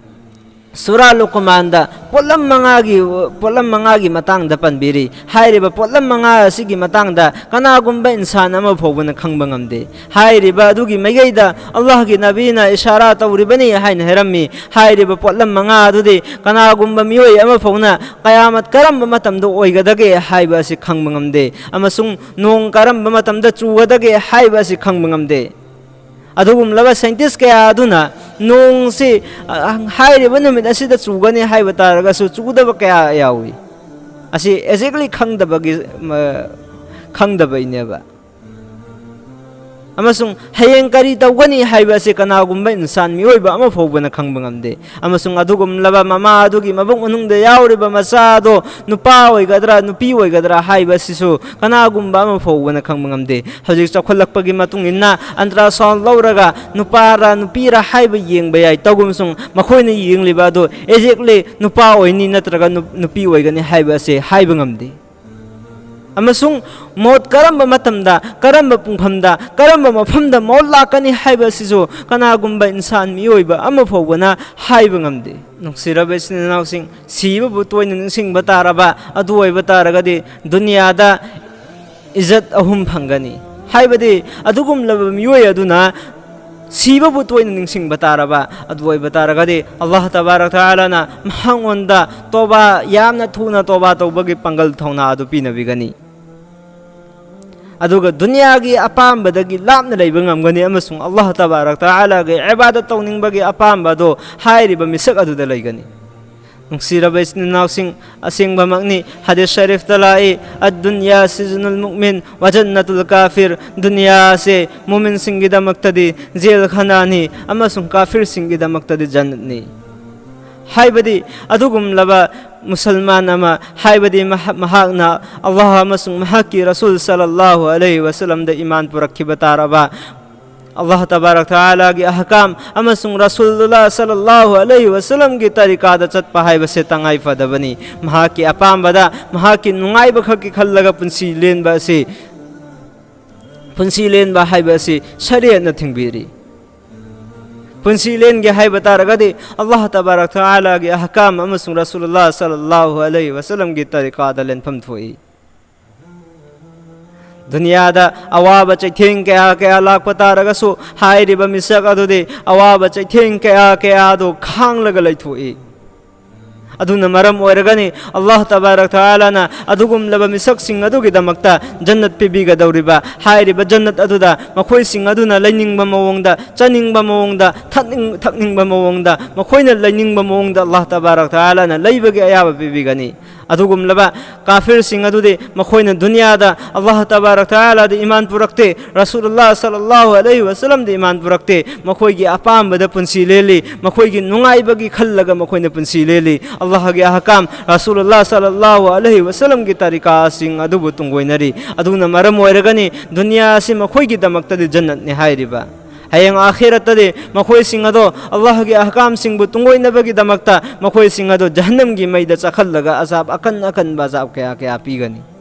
ꯁꯨꯔꯥ ꯂꯨꯀꯃꯥꯟꯗ ꯄꯣꯠꯂꯝ ꯃꯉꯥꯒꯤ, ꯄꯣꯠꯂꯝ ꯃꯉꯥꯒꯤ ꯃꯇꯥꯡꯗ ꯄꯟꯕꯤꯔꯤ꯫ ꯍꯥꯏꯔꯤꯕ ꯄꯣꯠꯂꯝ ꯃꯉꯥ ꯑꯁꯤꯒꯤ ꯃꯇꯥꯡꯗ ꯀꯅꯥꯒꯨꯝꯕ ꯏꯟꯁꯥꯟ ꯑꯃ ꯐꯥꯎꯕꯅ ꯈꯪꯕ ꯉꯝꯗꯦ꯫ ꯍꯥꯏꯔꯤꯕ ꯑꯗꯨꯒꯤ ꯃꯥꯏꯀꯩꯗ ꯑꯜꯂꯥꯍꯒꯤ ꯅꯕꯤꯅ ꯏꯁꯥꯔꯥ ꯇꯧꯔꯤꯕꯅꯤ ꯍꯥꯏꯅ ꯍꯥꯏꯔꯝꯃꯤ꯫ ꯍꯥꯏꯔꯤꯕ ꯄꯣꯠꯂꯝ ꯃꯉꯥ ꯑꯗꯨꯗꯤ ꯀꯅꯥꯒꯨꯝꯕ ꯃꯤꯑꯣꯏ ꯑꯃ ꯐꯥꯎꯅ ꯀꯌꯥꯃꯠ ꯀꯔꯝꯕ ꯃꯇꯝꯗ ꯑꯣꯏꯒꯗꯒꯦ ꯍꯥꯏꯕ ꯑꯁꯤ ꯈꯪꯕ ꯉꯝꯗꯦ, ꯑꯃꯁꯨꯡ ꯅꯣꯡ ꯀꯔꯝꯕ ꯃꯇꯝꯗ ꯆꯨꯒꯗꯒꯦ ꯍꯥꯏꯕ ꯑꯁꯤ ꯈꯪꯕ ꯉꯝꯗꯦ꯫ ꯑꯗꯨꯒꯨꯝꯂꯕ ꯁꯥꯏꯟꯇꯤꯁ ꯀꯌꯥ ꯑꯗꯨꯅ ꯅꯣꯡꯁꯤ, ꯑ, ꯍꯥꯏꯔꯤꯕ ꯅꯨꯃꯤꯠ ꯑꯁꯤꯗ ꯆꯨꯒꯅꯤ ꯍꯥꯏꯕ ꯇꯥꯔꯒꯁꯨ ꯆꯨꯗꯕ ꯀꯌꯥ ꯌꯥꯎꯏ꯫ ꯑꯁꯤ ꯑꯦꯛꯖꯦꯛꯂꯤ ꯈꯪꯗꯕꯒꯤ, ꯃ-, ꯈꯪꯗꯕꯩꯅꯦꯕ꯫ ꯑꯃꯁꯨꯡ ꯍꯌꯦꯡ ꯀꯔꯤ ꯇꯧꯒꯅꯤ ꯍꯥꯏꯕ ꯑꯁꯤ ꯀꯅꯥꯒꯨꯝꯕ ꯏꯟꯁꯥꯟ ꯃꯤꯑꯣꯏꯕ ꯑꯃ ꯐꯥꯎꯕꯅ ꯈꯪꯕ ꯉꯝꯗꯦ꯫ ꯑꯃꯁꯨꯡ ꯑꯗꯨꯒꯨꯝꯂꯕ ꯃꯃꯥ ꯑꯗꯨꯒꯤ ꯃꯕꯨꯛ ꯃꯅꯨꯡꯗ ꯌꯥꯎꯔꯤꯕ ꯃꯆꯥ ꯑꯗꯣ ꯅꯨꯄꯥ ꯑꯣꯏꯒꯗ꯭ꯔꯥ, ꯅꯨꯄꯤ ꯑꯣꯏꯒꯗ꯭ꯔꯥ ꯍꯥꯏꯕ ꯑꯁꯤꯁꯨ ꯀꯅꯥꯒꯨꯝꯕ ꯑꯃ ꯐꯥꯎꯕꯅ ꯈꯪꯕ ꯉꯝꯗꯦ꯫ ꯍꯧꯖꯤꯛ ꯆꯥꯎꯈꯠꯂꯛꯄꯒꯤ ꯃꯇꯨꯡ ꯏꯟꯅ ꯑꯜꯇ꯭ꯔꯥꯁꯥꯎꯟ ꯂꯧꯔꯒ ꯅꯨꯄꯥꯔ ꯅꯨꯄꯤꯔ ꯍꯥꯏꯕ ꯌꯦꯡꯕ ꯌꯥꯏ꯫ ꯇꯧꯒꯨꯝꯁꯨꯡ ꯃꯈꯣꯏꯅ ꯌꯦꯡꯂꯤꯕ ꯑꯗꯨ ꯑꯦꯛꯖꯦꯛꯂꯤ ꯅꯨꯄꯥ ꯑꯣꯏꯅꯤ ꯅꯠꯇ꯭ꯔꯒ ꯅꯨ-, ꯅꯨꯄꯤ ꯑꯣꯏꯒꯅꯤ ꯍꯥꯏꯕ ꯑꯁꯤ ꯍꯥꯏꯕ ꯉꯝꯗꯦ꯫ ꯑꯃꯁꯨꯡ ꯃꯣꯠ ꯀꯔꯝꯕ ꯃꯇꯝꯗ, ꯀꯔꯝꯕ ꯄꯨꯡꯐꯝꯗ, ꯀꯔꯝꯕ ꯃꯐꯝꯗ ꯃꯣꯠ ꯂꯥꯛꯀꯅꯤ ꯍꯥꯏꯕ ꯑꯁꯤꯁꯨ ꯀꯅꯥꯒꯨꯝꯕ ꯏꯟꯁꯥꯟ ꯃꯤꯑꯣꯏꯕ ꯑꯃ ꯐꯥꯎꯕꯅ ꯍꯥꯏꯕ ꯉꯝꯗꯦ꯫ ꯅꯨꯡꯁꯤꯔꯕ ꯏꯆꯤꯟ ꯏꯅꯥꯎꯁꯤꯡ, ꯁꯤꯕꯕꯨ ꯇꯣꯏꯅ ꯅꯤꯡꯁꯤꯡꯕ ꯇꯥꯔꯕ ꯑꯗꯨ ꯑꯣꯏꯕ ꯇꯥꯔꯒꯗꯤ ꯗꯨꯅꯤꯌꯥꯗ ꯏꯖꯠ ꯑꯍꯨꯝ ꯐꯪꯒꯅꯤ꯫ ꯍꯥꯏꯕꯗꯤ ꯑꯗꯨꯒꯨꯝꯂꯕ ꯃꯤꯑꯣꯏ ꯑꯗꯨꯅ ꯁꯤꯕꯕꯨ ꯇꯣꯏꯅ ꯅꯤꯡꯁꯤꯡꯕ ꯇꯥꯔꯕ ꯑꯗꯨ ꯑꯣꯏꯕ ꯇꯥꯔꯒꯗꯤ ꯑꯜꯂꯥꯍ ꯇꯕꯥꯔꯛ ꯇꯥꯂꯥꯅ ꯃꯍꯥꯛꯉꯣꯟꯗ ꯇꯣꯕꯥ, ꯌꯥꯝꯅ ꯊꯨꯅ ꯇꯣꯕꯥ ꯇꯧꯕꯒꯤ ꯄꯥꯡꯒꯜ ꯊꯧꯅꯥ ꯑꯗꯨ ꯄꯤꯅꯕꯤꯒꯅꯤ꯫ ꯑꯗꯨꯒ ꯗꯨꯅꯤꯌꯥꯒꯤ ꯑꯄꯥꯝꯕꯗꯒꯤ ꯂꯥꯞꯅ ꯂꯩꯕ ꯉꯝꯒꯅꯤ ꯑꯃꯁꯨꯡ ꯑꯜꯂꯥꯍ ꯇꯕꯥꯔꯛ ꯇꯥꯂꯥꯒꯤ ꯏꯕꯥꯗꯠ ꯇꯧꯅꯤꯡꯕꯒꯤ ꯑꯄꯥꯝꯕ ꯑꯗꯨ ꯍꯥꯏꯔꯤꯕ ꯃꯤꯁꯛ ꯑꯗꯨꯗ ꯂꯩꯒꯅꯤ꯫ ꯅꯨꯡꯁꯤꯔꯕ ꯏꯆꯤꯟ ꯏꯅꯥꯎꯁꯤꯡ, ꯑꯁꯦꯡꯕꯃꯛꯅꯤ, ꯍꯗꯤꯁ ꯁꯔꯤꯐꯇ ꯂꯥꯛꯏ, "ꯑꯗꯨꯅꯤꯌꯥ ꯁꯤꯖꯅꯨꯜ ꯃꯨꯛꯃꯤꯟ ꯋꯥ ꯖꯟꯅꯇꯨꯜ ꯀꯥꯐꯤꯔ", ꯗꯨꯅꯤꯌꯥ ꯑꯁꯦ ꯃꯨꯃꯤꯟꯁꯤꯡꯒꯤꯗꯃꯛꯇꯗꯤ ꯖꯦꯜ ꯈꯅꯥꯅꯤ ꯑꯃꯁꯨꯡ ꯀꯥꯐꯤꯔꯁꯤꯡꯒꯤꯗꯃꯛꯇꯗꯤ ꯖꯟꯅꯠꯅꯤ꯫ ꯍꯥꯏꯕꯗꯤ, ꯑꯗꯨꯒꯨꯝꯂꯕ ꯃꯨꯁꯜꯃꯥꯟ ꯑꯃ, ꯍꯥꯏꯕꯗꯤ ꯃꯍꯥꯛꯅ ꯑꯜꯂꯥꯍ ꯑꯃꯁꯨꯡ ꯃꯍꯥꯛꯀꯤ ꯔꯁꯨꯜ ꯁꯜꯂꯜꯂꯥꯍꯨ ꯑꯂꯩꯍꯤ ꯋꯥꯁꯂꯝꯗ ꯏꯃꯥꯟ ꯄꯨꯔꯛꯈꯤꯕ ꯇꯥꯔꯕ, ꯑꯜꯂꯥꯍ ꯇꯕꯥꯔꯛ ꯇꯥꯂꯥꯒꯤ ꯑꯍꯀꯥꯝ ꯑꯃꯁꯨꯡ ꯔꯁꯨꯜꯂꯥꯍ ꯁꯜꯂꯜꯂꯥꯍꯨ ꯑꯂꯩꯍꯤ ꯋꯥꯁꯂꯝꯒꯤ ꯇꯔꯤꯀꯥꯗ ꯆꯠꯄ ꯍꯥꯏꯕꯁꯦ ꯇꯉꯥꯏ ꯐꯗꯕꯅꯤ꯫ ꯃꯍꯥꯛꯀꯤ ꯑꯄꯥꯝꯕꯗ, ꯃꯍꯥꯛꯀꯤ ꯅꯨꯡꯉꯥꯏꯕ ꯈꯛꯀꯤ ꯈꯜꯂꯒ ꯄꯨꯟꯁꯤ ꯂꯦꯟꯕ ꯑꯁꯤ, ꯄꯨꯟꯁꯤ ꯂꯦꯟꯕ ꯍꯥꯏꯕ ꯑꯁꯤ ꯁꯔꯤꯌꯠꯅ ꯊꯤꯡꯕꯤꯔꯤ꯫ ꯄꯨꯟꯁꯤ ꯂꯦꯟꯒꯦ ꯍꯥꯏꯕ ꯇꯥꯔꯒꯗꯤ, ꯑꯜꯂꯥꯍ ꯇꯕꯥꯔꯛ ꯇꯥꯂꯥꯒꯤ ꯑꯍꯀꯥꯝ ꯑꯃꯁꯨꯡ ꯔꯁꯨꯜꯂꯥꯍ ꯁꯜꯂꯜꯂꯥꯍꯨ ꯑꯂꯩꯍꯤ ꯋꯥꯁꯂꯝꯒꯤ ꯇꯔꯤꯀꯥꯗ ꯂꯦꯟꯐꯝ ꯊꯣꯛꯏ꯫ ꯗꯨꯅꯤꯌꯥꯗ ꯑꯋꯥꯕ ꯆꯩꯊꯦꯡ ꯀꯌꯥ ꯀꯌꯥ ꯂꯥꯛꯄ ꯇꯥꯔꯒꯁꯨ, ꯍꯥꯏꯔꯤꯕ ꯃꯤꯁꯛ ꯑꯗꯨꯗꯤ ꯑꯋꯥꯕ ꯆꯩꯊꯦꯡ ꯀꯌꯥ ꯀꯌꯥꯗꯨ ꯈꯥꯡꯂꯒ ꯂꯩꯊꯣꯛꯏ꯫ ꯑꯗꯨꯅ ꯃꯔꯝ ꯑꯣꯏꯔꯒꯅꯤ ꯑꯜꯂꯥꯍ ꯇꯕꯥꯔꯛ ꯇꯥꯂꯥꯅ ꯑꯗꯨꯒꯨꯝꯂꯕ ꯃꯤꯁꯛꯁꯤꯡ ꯑꯗꯨꯒꯤꯗꯃꯛꯇ ꯖꯟꯅꯠ ꯄꯤꯕꯤꯒꯗꯧꯔꯤꯕ꯫ ꯍꯥꯏꯔꯤꯕ ꯖꯟꯅꯠ ꯑꯗꯨꯗ ꯃꯈꯣꯏꯁꯤꯡ ꯑꯗꯨꯅ ꯂꯩꯅꯤꯡꯕ ꯃꯑꯣꯡꯗ, ꯆꯥꯅꯤꯡꯕ ꯃꯑꯣꯡꯗ, ꯊꯛꯅꯤꯡ-, ꯊꯛꯅꯤꯡꯕ ꯃꯑꯣꯡꯗ, ꯃꯈꯣꯏꯅ ꯂꯩꯅꯤꯡꯕ ꯃꯑꯣꯡꯗ ꯑꯜꯂꯥꯍ ꯇꯕꯥꯔꯛ ꯇꯥꯂꯥꯅ ꯂꯩꯕꯒꯤ ꯑꯌꯥꯕ ꯄꯤꯕꯤꯒꯅꯤ꯫ ꯑꯗꯨꯒꯨꯝꯂꯕ ꯀꯥꯐꯤꯔꯁꯤꯡ ꯑꯗꯨꯗꯤ ꯃꯈꯣꯏꯅ ꯗꯨꯅꯤꯌꯥꯗ ꯑꯜꯂꯥꯍ ꯇꯕꯥꯔꯛ ꯇꯥꯂꯥꯗ ꯏꯃꯥꯟ ꯄꯨꯔꯛꯇꯦ, ꯔꯁꯨꯜꯂꯥꯍ ꯁꯜꯂꯜꯂꯥꯍꯨ ꯑꯂꯩꯍꯤ ꯋꯥꯁꯂꯝꯗ ꯏꯃꯥꯟ ꯄꯨꯔꯛꯇꯦ, ꯃꯈꯣꯏꯒꯤ ꯑꯄꯥꯝꯕꯗ ꯄꯨꯟꯁꯤ ꯂꯦꯜꯂꯤ, ꯃꯈꯣꯏꯒꯤ ꯅꯨꯡꯉꯥꯏꯕꯒꯤ ꯈꯜꯂꯒ ꯃꯈꯣꯏꯅ ꯄꯨꯟꯁꯤ ꯂꯦꯜꯂꯤ꯫ ꯑꯜꯂꯥꯍꯒꯤ ꯑꯍꯀꯥꯝ, ꯔꯁꯨꯜꯂꯥꯍ ꯁꯜꯂꯜꯂꯥꯍꯨ ꯑꯂꯩꯍꯤ ꯋꯥꯁꯂꯝꯒꯤ ꯇꯔꯤꯀꯥꯁꯤꯡ ꯑꯗꯨꯕꯨ ꯇꯨꯡꯒꯣꯏꯅꯔꯤ꯫ ꯑꯗꯨꯅ ꯃꯔꯝ ꯑꯣꯏꯔꯒꯅꯤ ꯗꯨꯅꯤꯌꯥ ꯑꯁꯤ ꯃꯈꯣꯏꯒꯤꯗꯃꯛꯇꯗꯤ ꯖꯟꯅꯠꯅꯤ ꯍꯥꯏꯔꯤꯕ꯫ ꯍꯌꯦꯡ ꯑꯥꯈꯤꯔꯠꯇꯗꯤ ꯃꯈꯣꯏꯁꯤꯡ ꯑꯗꯣ ꯑꯜꯂꯥꯍꯒꯤ ꯑꯍꯀꯥꯝꯁꯤꯡꯕꯨ ꯇꯨꯡꯒꯣꯏꯅꯕꯒꯤꯗꯃꯛꯇ ꯃꯈꯣꯏꯁꯤꯡ ꯑꯗꯣ ꯖꯍꯟꯅꯝꯒꯤ ꯃꯩꯗ ꯆꯥꯈꯜꯂꯒ ꯑꯖꯥꯕ ꯑꯀꯟ ꯑꯀꯟꯕ ꯑꯖꯥꯕ ꯀꯌꯥ ꯀꯌꯥ ꯄꯤꯒꯅꯤ꯫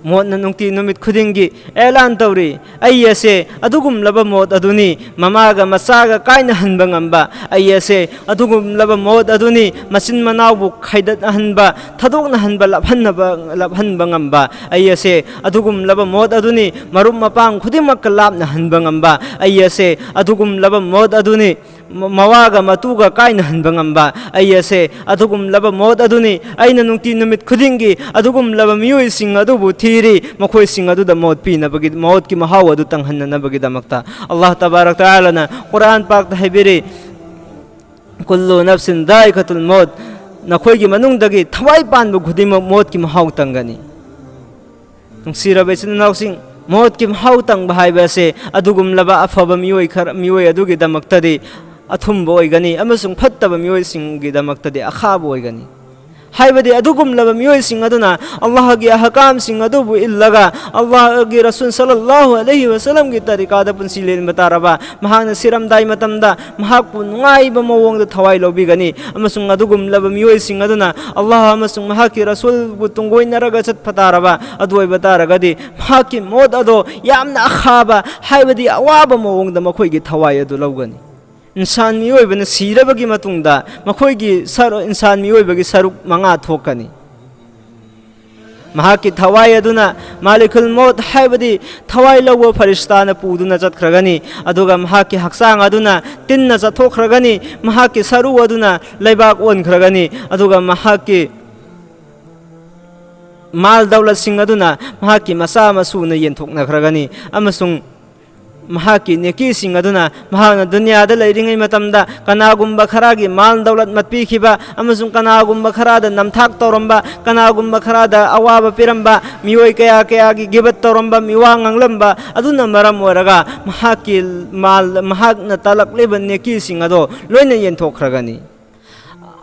ꯃꯣꯠꯅ ꯅꯨꯡꯇꯤ ꯅꯨꯃꯤꯠ ꯈꯨꯗꯤꯡꯒꯤ ꯑꯦꯂꯥꯟ ꯇꯧꯔꯤ, "ꯑꯩ ꯑꯁꯦ ꯑꯗꯨꯒꯨꯝꯂꯕ ꯃꯣꯠ ꯑꯗꯨꯅꯤ, ꯃꯃꯥꯒ ꯃꯆꯥꯒ ꯀꯥꯏꯅꯍꯟꯕ ꯉꯝꯕ꯫ ꯑꯩ ꯑꯁꯦ ꯑꯗꯨꯒꯨꯝꯂꯕ ꯃꯣꯠ ꯑꯗꯨꯅꯤ, ꯃꯆꯤꯟ ꯃꯅꯥꯎꯕꯨ ꯈꯥꯏꯗꯠꯍꯟꯕ, ꯊꯥꯗꯣꯛꯅꯍꯟꯕ, ꯂꯥꯞꯍꯟꯅꯕ, ꯂꯥꯞꯍꯟꯕ ꯉꯝꯕ꯫ ꯑꯩ ꯑꯁꯦ ꯑꯗꯨꯒꯨꯝꯂꯕ ꯃꯣꯠ ꯑꯗꯨꯅꯤ, ꯃꯔꯨꯞ ꯃꯄꯥꯡ ꯈꯨꯗꯤꯡꯃꯛꯀ ꯂꯥꯞꯅꯍꯟꯕ ꯉꯝꯕ꯫ ꯑꯩ ꯑꯁꯦ ꯑꯗꯨꯒꯨꯝꯂꯕ ꯃꯣꯠ ꯑꯗꯨꯅꯤ, ꯃ-, ꯃꯋꯥꯒ ꯃꯇꯨꯒ ꯀꯥꯏꯅꯍꯟꯕ ꯉꯝꯕ꯫ ꯑꯩ ꯑꯁꯦ ꯑꯗꯨꯒꯨꯝꯂꯕ ꯃꯣꯠ ꯑꯗꯨꯅꯤ꯫ ꯑꯩꯅ ꯅꯨꯡꯇꯤ ꯅꯨꯃꯤꯠ ꯈꯨꯗꯤꯡꯒꯤ ꯑꯗꯨꯒꯨꯝꯂꯕ ꯃꯤꯑꯣꯏꯁꯤꯡ ꯑꯗꯨꯕꯨ ꯊꯤꯔꯤ, ꯃꯈꯣꯏꯁꯤꯡ ꯑꯗꯨꯗ ꯃꯣꯠ ꯄꯤꯅꯕꯒꯤ, ꯃꯣꯠꯀꯤ ꯃꯍꯥꯎ ꯑꯗꯨ ꯇꯪꯍꯟꯅꯅꯕꯒꯤꯗꯃꯛꯇ꯫" ꯑꯜꯂꯥꯍ ꯇꯕꯥꯔꯛ ꯇꯥꯂꯥꯅ ꯀꯨꯔꯥꯟ ꯄꯥꯛꯇ ꯍꯥꯏꯕꯤꯔꯤ, "ꯀꯨꯜꯂꯨ ꯅꯐꯁꯤꯟ ꯗꯥꯏꯀꯥꯇꯨꯜ ꯃꯣꯠ", ꯅꯈꯣꯏꯒꯤ ꯃꯅꯨꯡꯗꯒꯤ ꯊꯋꯥꯏ ꯄꯥꯟꯕ ꯈꯨꯗꯤꯡꯃꯛ ꯃꯣꯠꯀꯤ ꯃꯍꯥꯎ ꯇꯪꯒꯅꯤ꯫ ꯅꯨꯡꯁꯤꯔꯕ ꯏꯆꯤꯟ ꯏꯅꯥꯎꯁꯤꯡ, ꯃꯣꯠꯀꯤ ꯃꯍꯥꯎ ꯇꯪꯕ ꯍꯥꯏꯕ ꯑꯁꯦ ꯑꯗꯨꯒꯨꯝꯂꯕ ꯑꯐꯕ ꯃꯤꯑꯣꯏ ꯈꯔ, ꯃꯤꯑꯣꯏ ꯑꯗꯨꯒꯤꯗꯃꯛꯇꯗꯤ ꯑꯊꯨꯝꯕ ꯑꯣꯏꯒꯅꯤ, ꯑꯃꯁꯨꯡ ꯐꯠꯇꯕ ꯃꯤꯑꯣꯏꯁꯤꯡꯒꯤꯗꯃꯛꯇꯗꯤ ꯑꯈꯥꯕ ꯑꯣꯏꯒꯅꯤ꯫ ꯍꯥꯏꯕꯗꯤ ꯑꯗꯨꯒꯨꯝꯂꯕ ꯃꯤꯑꯣꯏꯁꯤꯡ ꯑꯗꯨꯅ ꯑꯜꯂꯥꯍꯒꯤ ꯑꯍꯀꯥꯝꯁꯤꯡ ꯑꯗꯨꯕꯨ ꯏꯜꯂꯒ, ꯑꯜꯂꯥꯍꯒꯤ ꯔꯁꯨꯜ ꯁꯜꯂꯜꯂꯥꯍꯨ ꯑꯂꯩꯍꯤ ꯋꯁꯜꯂꯝꯒꯤ ꯇꯔꯤꯀꯥꯗ ꯄꯨꯟꯁꯤ ꯂꯦꯟꯕ ꯇꯥꯔꯕ, ꯃꯍꯥꯛꯅ ꯁꯤꯔꯝꯗꯥꯏ ꯃꯇꯝꯗ ꯃꯍꯥꯛꯄꯨ ꯅꯨꯡꯉꯥꯏꯕ ꯃꯑꯣꯡꯗ ꯊꯋꯥꯏ ꯂꯧꯕꯤꯒꯅꯤ, ꯑꯃꯁꯨꯡ ꯑꯗꯨꯒꯨꯝꯂꯕ ꯃꯤꯑꯣꯏꯁꯤꯡ ꯑꯗꯨꯅ ꯑꯜꯂꯥꯍ ꯑꯃꯁꯨꯡ ꯃꯍꯥꯛꯀꯤ ꯔꯁꯨꯜꯕꯨ ꯇꯨꯡꯒꯣꯏꯅꯔꯒ ꯆꯠꯄ ꯇꯥꯔꯕ, ꯑꯗꯨ ꯑꯣꯏꯕ ꯇꯥꯔꯒꯗꯤ ꯃꯍꯥꯛꯀꯤ ꯃꯣꯠ ꯑꯗꯣ ꯌꯥꯝꯅ ꯑꯈꯥꯕ, ꯍꯥꯏꯕꯗꯤ ꯑꯋꯥꯕ ꯃꯑꯣꯡꯗ ꯃꯈꯣꯏꯒꯤ ꯊꯋꯥꯏ ꯑꯗꯨ ꯂꯧꯒꯅꯤ꯫ ꯏꯟꯁꯥꯟ ꯃꯤꯑꯣꯏꯕꯅ ꯁꯤꯔꯕꯒꯤ ꯃꯇꯨꯡꯗ ꯃꯈꯣꯏꯒꯤ ꯁꯔꯨ-, ꯏꯟꯁꯥꯟ ꯃꯤꯑꯣꯏꯕꯒꯤ ꯁꯔꯨꯛ ꯃꯉꯥ ꯊꯣꯛꯀꯅꯤ꯫ ꯃꯍꯥꯛꯀꯤ ꯊꯋꯥꯏ ꯑꯗꯨꯅ ꯃꯥꯂꯤꯀꯨꯜ ꯃꯧꯠ, ꯍꯥꯏꯕꯗꯤ ꯊꯋꯥꯏ ꯂꯧꯕ ꯐꯔꯤꯁꯇꯥꯅ ꯄꯨꯗꯨꯅ ꯆꯠꯈ꯭ꯔꯒꯅꯤ, ꯑꯗꯨꯒ ꯃꯍꯥꯛꯀꯤ ꯍꯛꯆꯥꯡ ꯑꯗꯨꯅ ꯇꯤꯟꯅ ꯆꯠꯊꯣꯛꯈ꯭ꯔꯒꯅꯤ, ꯃꯍꯥꯛꯀꯤ ꯁꯔꯨ ꯑꯗꯨꯅ ꯂꯩꯕꯥꯛ ꯑꯣꯟꯈ꯭ꯔꯒꯅꯤ, ꯑꯗꯨꯒ ꯃꯍꯥꯛꯀꯤ ꯃꯥꯜ ꯗꯧꯂꯠꯁꯤꯡ ꯑꯗꯨꯅ ꯃꯍꯥꯛꯀꯤ ꯃꯆꯥ ꯃꯁꯨꯅ ꯌꯦꯟꯊꯣꯛꯅꯈ꯭ꯔꯒꯅꯤ, ꯑꯃꯁꯨꯡ ꯃꯍꯥꯛꯀꯤ ꯅꯦꯀꯤꯁꯤꯡ ꯑꯗꯨꯅ ꯃꯍꯥꯛꯅ ꯗꯨꯅꯤꯌꯥꯗ ꯂꯩꯔꯤꯉꯩ ꯃꯇꯝꯗ ꯀꯅꯥꯒꯨꯝꯕ ꯈꯔꯒꯤ ꯃꯥꯜ ꯗꯧꯂꯠ ꯃꯠꯄꯤꯈꯤꯕ ꯑꯃꯁꯨꯡ ꯀꯅꯥꯒꯨꯝꯕ ꯈꯔꯗ ꯅꯝꯊꯥꯛ ꯇꯧꯔꯝꯕ, ꯀꯅꯥꯒꯨꯝꯕ ꯈꯔꯗ ꯑꯋꯥꯕ ꯄꯤꯔꯝꯕ, ꯃꯤꯑꯣꯏ ꯀꯌꯥ ꯀꯌꯥꯒꯤ ꯒꯤꯕꯠ ꯇꯧꯔꯝꯕ, ꯃꯤꯋꯥ ꯉꯥꯡꯂꯝꯕ ꯑꯗꯨꯅ ꯃꯔꯝ ꯑꯣꯏꯔꯒ ꯃꯍꯥꯛꯀꯤ ꯃꯥꯜ, ꯃꯍꯥꯛꯅ ꯇꯥꯜꯂꯛꯂꯤꯕ ꯅꯦꯀꯤꯁꯤꯡ ꯑꯗꯣ ꯂꯣꯏꯅ ꯌꯦꯟꯊꯣꯛꯈ꯭ꯔꯒꯅꯤ꯫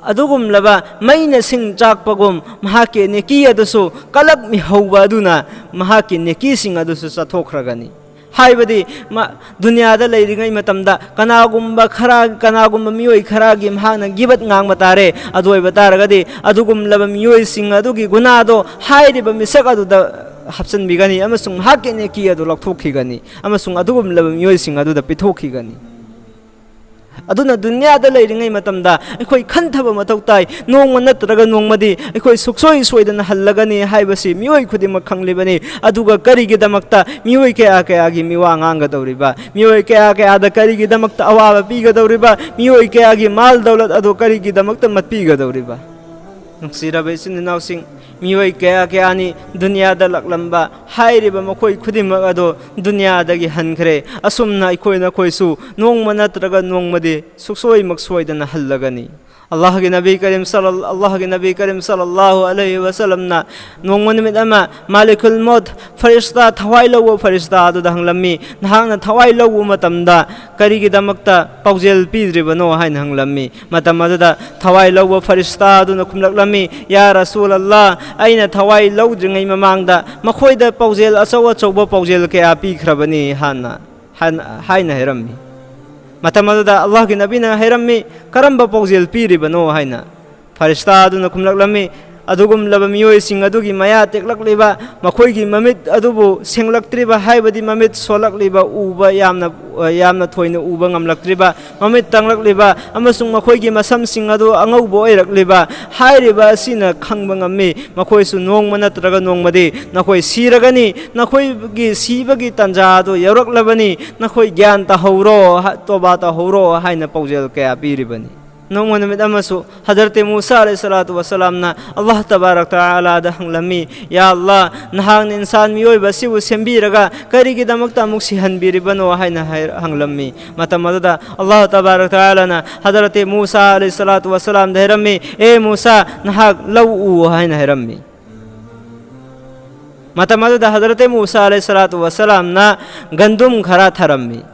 ꯑꯗꯨꯒꯨꯝꯂꯕ ꯃꯩꯅ ꯁꯤꯡ ꯆꯥꯛꯄꯒꯨꯝ ꯃꯍꯥꯛꯀꯤ ꯅꯦꯀꯤ ꯑꯗꯨꯁꯨ ꯀꯂꯛꯃꯤꯍꯧꯕ ꯑꯗꯨꯅ ꯃꯍꯥꯛꯀꯤ ꯅꯦꯀꯤꯁꯤꯡ ꯑꯗꯨꯁꯨ ꯆꯥꯊꯣꯛꯈ꯭ꯔꯒꯅꯤ꯫ ꯍꯥꯏꯕꯗꯤ ꯃ-, ꯗꯨꯅꯤꯌꯥꯗ ꯂꯩꯔꯤꯉꯩ ꯃꯇꯝꯗ ꯀꯅꯥꯒꯨꯝꯕ ꯈꯔ, ꯀꯅꯥꯒꯨꯝꯕ ꯃꯤꯑꯣꯏ ꯈꯔꯒꯤ ꯃꯍꯥꯛꯅ ꯒꯤꯕꯠ ꯉꯥꯡꯕ ꯇꯥꯔꯦ꯫ ꯑꯗꯨ ꯑꯣꯏꯕ ꯇꯥꯔꯒꯗꯤ ꯑꯗꯨꯒꯨꯝꯂꯕ ꯃꯤꯑꯣꯏꯁꯤꯡ ꯑꯗꯨꯒꯤ ꯒꯨꯅꯥꯗꯣ ꯍꯥꯏꯔꯤꯕ ꯃꯤꯁꯛ ꯑꯗꯨꯗ ꯍꯥꯞꯆꯤꯟꯕꯤꯒꯅꯤ ꯑꯃꯁꯨꯡ ꯃꯍꯥꯛꯀꯤ ꯅꯦꯀꯤ ꯑꯗꯨ ꯂꯧꯊꯣꯛꯈꯤꯒꯅꯤ ꯑꯃꯁꯨꯡ ꯑꯗꯨꯒꯨꯝꯂꯕ ꯃꯤꯑꯣꯏꯁꯤꯡ ꯑꯗꯨꯗ ꯄꯤꯊꯣꯛꯈꯤꯒꯅꯤ꯫ ꯑꯗꯨꯅ ꯗꯨꯅꯤꯌꯥꯗ ꯂꯩꯔꯤꯉꯩ ꯃꯇꯝꯗ ꯑꯩꯈꯣꯏ ꯈꯟꯊꯕ ꯃꯊꯧ ꯇꯥꯏ꯫ ꯅꯣꯡꯃ ꯅꯠꯇ꯭ꯔꯒ ꯅꯣꯡꯃꯗꯤ ꯑꯩꯈꯣꯏ ꯁꯨꯛꯁꯣꯏ ꯁꯣꯏꯗꯅ ꯍꯜꯂꯒꯅꯤ ꯍꯥꯏꯕꯁꯤ ꯃꯤꯑꯣꯏ ꯈꯨꯗꯤꯡꯃꯛ ꯈꯪꯂꯤꯕꯅꯤ꯫ ꯑꯗꯨꯒ ꯀꯔꯤꯒꯤꯗꯃꯛꯇ ꯃꯤꯑꯣꯏ ꯀꯌꯥ ꯀꯌꯥꯒꯤ ꯃꯤꯋꯥ ꯉꯥꯡꯒꯗꯧꯔꯤꯕ? ꯃꯤꯑꯣꯏ ꯀꯌꯥ ꯀꯌꯥꯗ ꯀꯔꯤꯒꯤꯗꯃꯛꯇ ꯑꯋꯥꯕ ꯄꯤꯒꯗꯧꯔꯤꯕ? ꯃꯤꯑꯣꯏ ꯀꯌꯥꯒꯤ ꯃꯥꯜ ꯗꯧꯂꯠ ꯑꯗꯨ ꯀꯔꯤꯒꯤꯗꯃꯛꯇ ꯃꯠꯄꯤꯒꯗꯧꯔꯤꯕ? ꯅꯨꯡꯁꯤꯔꯕ ꯏꯆꯤꯟ ꯏꯅꯥꯎꯁꯤꯡ, ꯃꯤꯑꯣꯏ ꯀꯌꯥ ꯀꯌꯥꯅꯤ ꯗꯨꯅꯤꯌꯥꯗ ꯂꯥꯛꯂꯝꯕ ꯍꯥꯏꯔꯤꯕ ꯃꯈꯣꯏ ꯈꯨꯗꯤꯡꯃꯛ ꯑꯗꯣ ꯗꯨꯅꯤꯌꯥꯗꯒꯤ ꯍꯟꯈ꯭ꯔꯦ꯫ ꯑꯁꯨꯝꯅ ꯑꯩꯈꯣꯏ ꯅꯈꯣꯏꯁꯨ ꯅꯣꯡꯃ ꯅꯠꯇ꯭ꯔꯒ ꯅꯣꯡꯃꯗꯤ ꯁꯨꯛꯁꯣꯏꯃꯛ ꯁꯣꯏꯗꯅ ꯍꯜꯂꯒꯅꯤ꯫ ꯑꯜꯂꯥꯍꯒꯤ ꯅꯕꯤ ꯀꯔꯤꯝ ꯁꯜꯂꯜ-, ꯑꯜꯂꯥꯍꯒꯤ ꯅꯕꯤ ꯀꯔꯤꯝ ꯁꯜꯂꯜꯂꯥꯍꯨ ꯑꯂꯩꯍꯤ ꯋꯥꯁꯜꯂꯝꯅ ꯅꯣꯡꯃ ꯅꯨꯃꯤꯠ ꯑꯃ ꯃꯥꯂꯤꯀꯨꯜ ꯃꯧꯠ, ꯐꯔꯤꯁꯇꯥ, ꯊꯋꯥꯏ ꯂꯧꯕ ꯐꯔꯤꯁꯇꯥ ꯑꯗꯨꯗ ꯍꯪꯂꯝꯃꯤ, "ꯅꯍꯥꯛꯅ ꯊꯋꯥꯏ ꯂꯧꯕ ꯃꯇꯝꯗ ꯀꯔꯤꯒꯤꯗꯃꯛꯇ ꯄꯥꯎꯖꯦꯜ ꯄꯤꯗ꯭ꯔꯤꯕꯅꯣ?" ꯍꯥꯏꯅ ꯍꯪꯂꯝꯃꯤ꯫ ꯃꯇꯝ ꯑꯗꯨꯗ ꯊꯋꯥꯏ ꯂꯧꯕ ꯐꯔꯤꯁꯇꯥ ꯑꯗꯨꯅ ꯈꯨꯝꯂꯛꯂꯝꯃꯤ, "ꯌꯥ ꯔꯁꯨꯜ ꯑꯜꯂꯥꯍ, ꯑꯩꯅ ꯊꯋꯥꯏ ꯂꯧꯗ꯭ꯔꯤꯉꯩ ꯃꯃꯥꯡꯗ ꯃꯈꯣꯏꯗ ꯄꯥꯎꯖꯦꯜ, ꯑꯆꯧ ꯑꯆꯧꯕ ꯄꯥꯎꯖꯦꯜ ꯀꯌꯥ ꯄꯤꯈ꯭ꯔꯕꯅꯤ" ꯍꯥꯟꯅ ꯍꯥꯏꯅ ꯍꯥꯏꯅ ꯍꯥꯏꯔꯝꯃꯤ꯫ ꯃꯇꯝ ꯑꯗꯨꯗ ꯑꯜꯂꯥꯍꯒꯤ ꯅꯕꯤꯅ ꯍꯥꯏꯔꯝꯃꯤ, "ꯀꯔꯝꯕ ꯄꯥꯎꯖꯦꯜ ꯄꯤꯔꯤꯕꯅꯣ?" ꯍꯥꯏꯅ꯫ ꯐꯔꯤꯁꯇꯥ ꯑꯗꯨꯅ ꯈꯨꯝꯂꯛꯂꯝꯃꯤ, "ꯑꯗꯨꯒꯨꯝꯂꯕ ꯃꯤꯑꯣꯏꯁꯤꯡ ꯑꯗꯨꯒꯤ ꯃꯌꯥ ꯇꯦꯛꯂꯛꯂꯤꯕ, ꯃꯈꯣꯏꯒꯤ ꯃꯃꯤꯠ ꯑꯗꯨꯕꯨ ꯁꯦꯡꯂꯛꯇ꯭ꯔꯤꯕ, ꯍꯥꯏꯕꯗꯤ ꯃꯃꯤꯠ ꯁꯣꯜꯂꯛꯂꯤꯕ, ꯎꯕ ꯌꯥꯝꯅ, ꯌꯥꯝꯅ ꯊꯣꯏꯅ ꯎꯕ ꯉꯝꯂꯛꯇ꯭ꯔꯤꯕ, ꯃꯃꯤꯠ ꯇꯥꯡꯂꯛꯂꯤꯕ, ꯑꯃꯁꯨꯡ ꯃꯈꯣꯏꯒꯤ ꯃꯁꯝꯁꯤꯡ ꯑꯗꯨ ꯑꯉꯧꯕ ꯑꯣꯏꯔꯛꯂꯤꯕ, ꯍꯥꯏꯔꯤꯕ ꯑꯁꯤꯅ ꯈꯪꯕ ꯉꯝꯃꯤ, ꯃꯈꯣꯏꯁꯨ ꯅꯣꯡꯃ ꯅꯠꯇ꯭ꯔꯒ ꯅꯣꯡꯃꯗꯤ ꯅꯈꯣꯏ ꯁꯤꯔꯒꯅꯤ, ꯅꯈꯣꯏꯒꯤ ꯁꯤꯕꯒꯤ ꯇꯥꯟꯖꯥ ꯑꯗꯨ ꯌꯧꯔꯛꯂꯕꯅꯤ, ꯅꯈꯣꯏ ꯒ꯭ꯌꯥꯟ ꯇꯥꯍꯧꯔꯣ, ꯍ-, ꯇꯣꯕꯥ ꯇꯧꯍꯧꯔꯣ" ꯍꯥꯏꯅ ꯄꯥꯎꯖꯦꯜ ꯀꯌꯥ ꯄꯤꯔꯤꯕꯅꯤ꯫ ꯅꯣꯡꯃ ꯅꯨꯃꯤꯠ ꯑꯃꯁꯨ ꯍꯖꯔꯠ ꯃꯨꯁꯥ ꯑꯂꯩꯍꯤ ꯁꯂꯥꯇꯨ ꯋꯥꯁꯂꯥꯝꯅ ꯑꯜꯂꯥꯍ ꯇꯕꯥꯔꯛ ꯇꯥꯂꯥꯗ ꯍꯪꯂꯝꯃꯤ, "ꯌꯥ ꯑꯜꯂꯥꯍ, ꯅꯍꯥꯛꯅ ꯏꯟꯁꯥꯟ ꯃꯤꯑꯣꯏꯕ ꯑꯁꯤꯕꯨ ꯁꯦꯝꯕꯤꯔꯒ ꯀꯔꯤꯒꯤꯗꯃꯛꯇ ꯑꯃꯨꯛ ꯁꯤꯍꯟꯕꯤꯔꯤꯕꯅꯣ?" ꯍꯥꯏꯅ ꯍꯥꯏ-, ꯍꯪꯂꯝꯃꯤ꯫ ꯃꯇꯝ ꯑꯗꯨꯗ ꯑꯜꯂꯥꯍ ꯇꯕꯥꯔꯛ ꯇꯥꯂꯥꯅ ꯍꯖꯔꯠ ꯃꯨꯁꯥ ꯑꯂꯩꯍꯤ ꯁꯂꯥꯇꯨ ꯋꯥꯁꯂꯥꯝꯗ ꯍꯥꯏꯔꯝꯃꯤ, "ꯑꯦ ꯃꯨꯁꯥ, ꯅꯍꯥꯛ ꯂꯧ ꯎ" ꯍꯥꯏꯅ ꯍꯥꯏꯔꯝꯃꯤ꯫ ꯃꯇꯝ ꯑꯗꯨꯗ ꯍꯖꯔꯠ ꯃꯨꯁꯥ ꯑꯂꯩꯍꯤ ꯁꯂꯥꯇꯨ ꯋꯥꯁꯂꯥꯝꯅ ꯒꯟꯗꯨꯝ ꯈꯔ ꯊꯥꯔꯝꯃꯤ꯫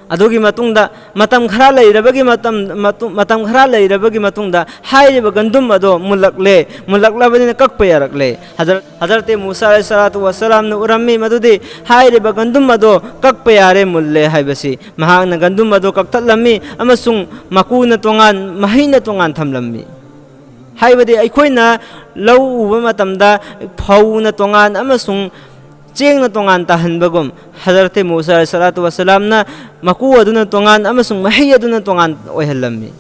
ꯑꯗꯨꯒꯤ ꯃꯇꯨꯡꯗ ꯃꯇꯝ ꯈꯔ ꯂꯩꯔꯕꯒꯤ ꯃꯇꯝ, ꯃꯇꯨ-, ꯃꯇꯝ ꯈꯔ ꯂꯩꯔꯕꯒꯤ ꯃꯇꯨꯡꯗ ꯍꯥꯏꯔꯤꯕ ꯒꯟꯗꯨꯝ ꯑꯗꯣ ꯃꯨꯜꯂꯛꯂꯦ, ꯃꯨꯜꯂꯛꯂꯕꯅꯤꯅ ꯀꯛꯄ ꯌꯥꯔꯛꯂꯦ꯫ ꯍꯖꯔꯠ, ꯍꯖꯔꯠ ꯃꯨꯁꯥ ꯑꯂꯩꯍꯤ ꯁꯂꯥꯇꯨ ꯋꯥꯁꯂꯥꯝꯅ ꯎꯔꯝꯃꯤ ꯃꯗꯨꯗꯤ ꯍꯥꯏꯔꯤꯕ ꯒꯟꯗꯨꯝ ꯑꯗꯣ ꯀꯛꯄ ꯌꯥꯔꯦ, ꯃꯨꯜꯂꯦ ꯍꯥꯏꯕꯁꯤ꯫ ꯃꯍꯥꯛꯅ ꯒꯟꯗꯨꯝ ꯑꯗꯣ ꯀꯛꯊꯠꯂꯝꯃꯤ ꯑꯃꯁꯨꯡ ꯃꯀꯨꯅ ꯇꯣꯉꯥꯟ, ꯃꯍꯩꯅ ꯇꯣꯉꯥꯟ ꯊꯝꯂꯝꯃꯤ꯫ ꯍꯥꯏꯕꯗꯤ ꯑꯩꯈꯣꯏꯅ ꯂꯧ ꯎꯕ ꯃꯇꯝꯗ ꯐꯧꯅ ꯇꯣꯉꯥꯟ ꯑꯃꯁꯨꯡ ꯆꯦꯡꯅ ꯇꯣꯉꯥꯟ ꯇꯥꯍꯟꯕꯒꯨꯝ, ꯍꯖꯔꯠ ꯃꯨꯁꯥ ꯑꯂꯩꯍꯤ ꯁꯂꯥꯇꯨ ꯋꯥꯁꯂꯥꯝꯅ ꯃꯀꯨ ꯑꯗꯨꯅ ꯇꯣꯉꯥꯟ ꯑꯃꯁꯨꯡ ꯃꯍꯩ ꯑꯗꯨꯅ ꯇꯣꯉꯥꯟ ꯑꯣꯏꯍꯜꯂꯝꯃꯤ꯫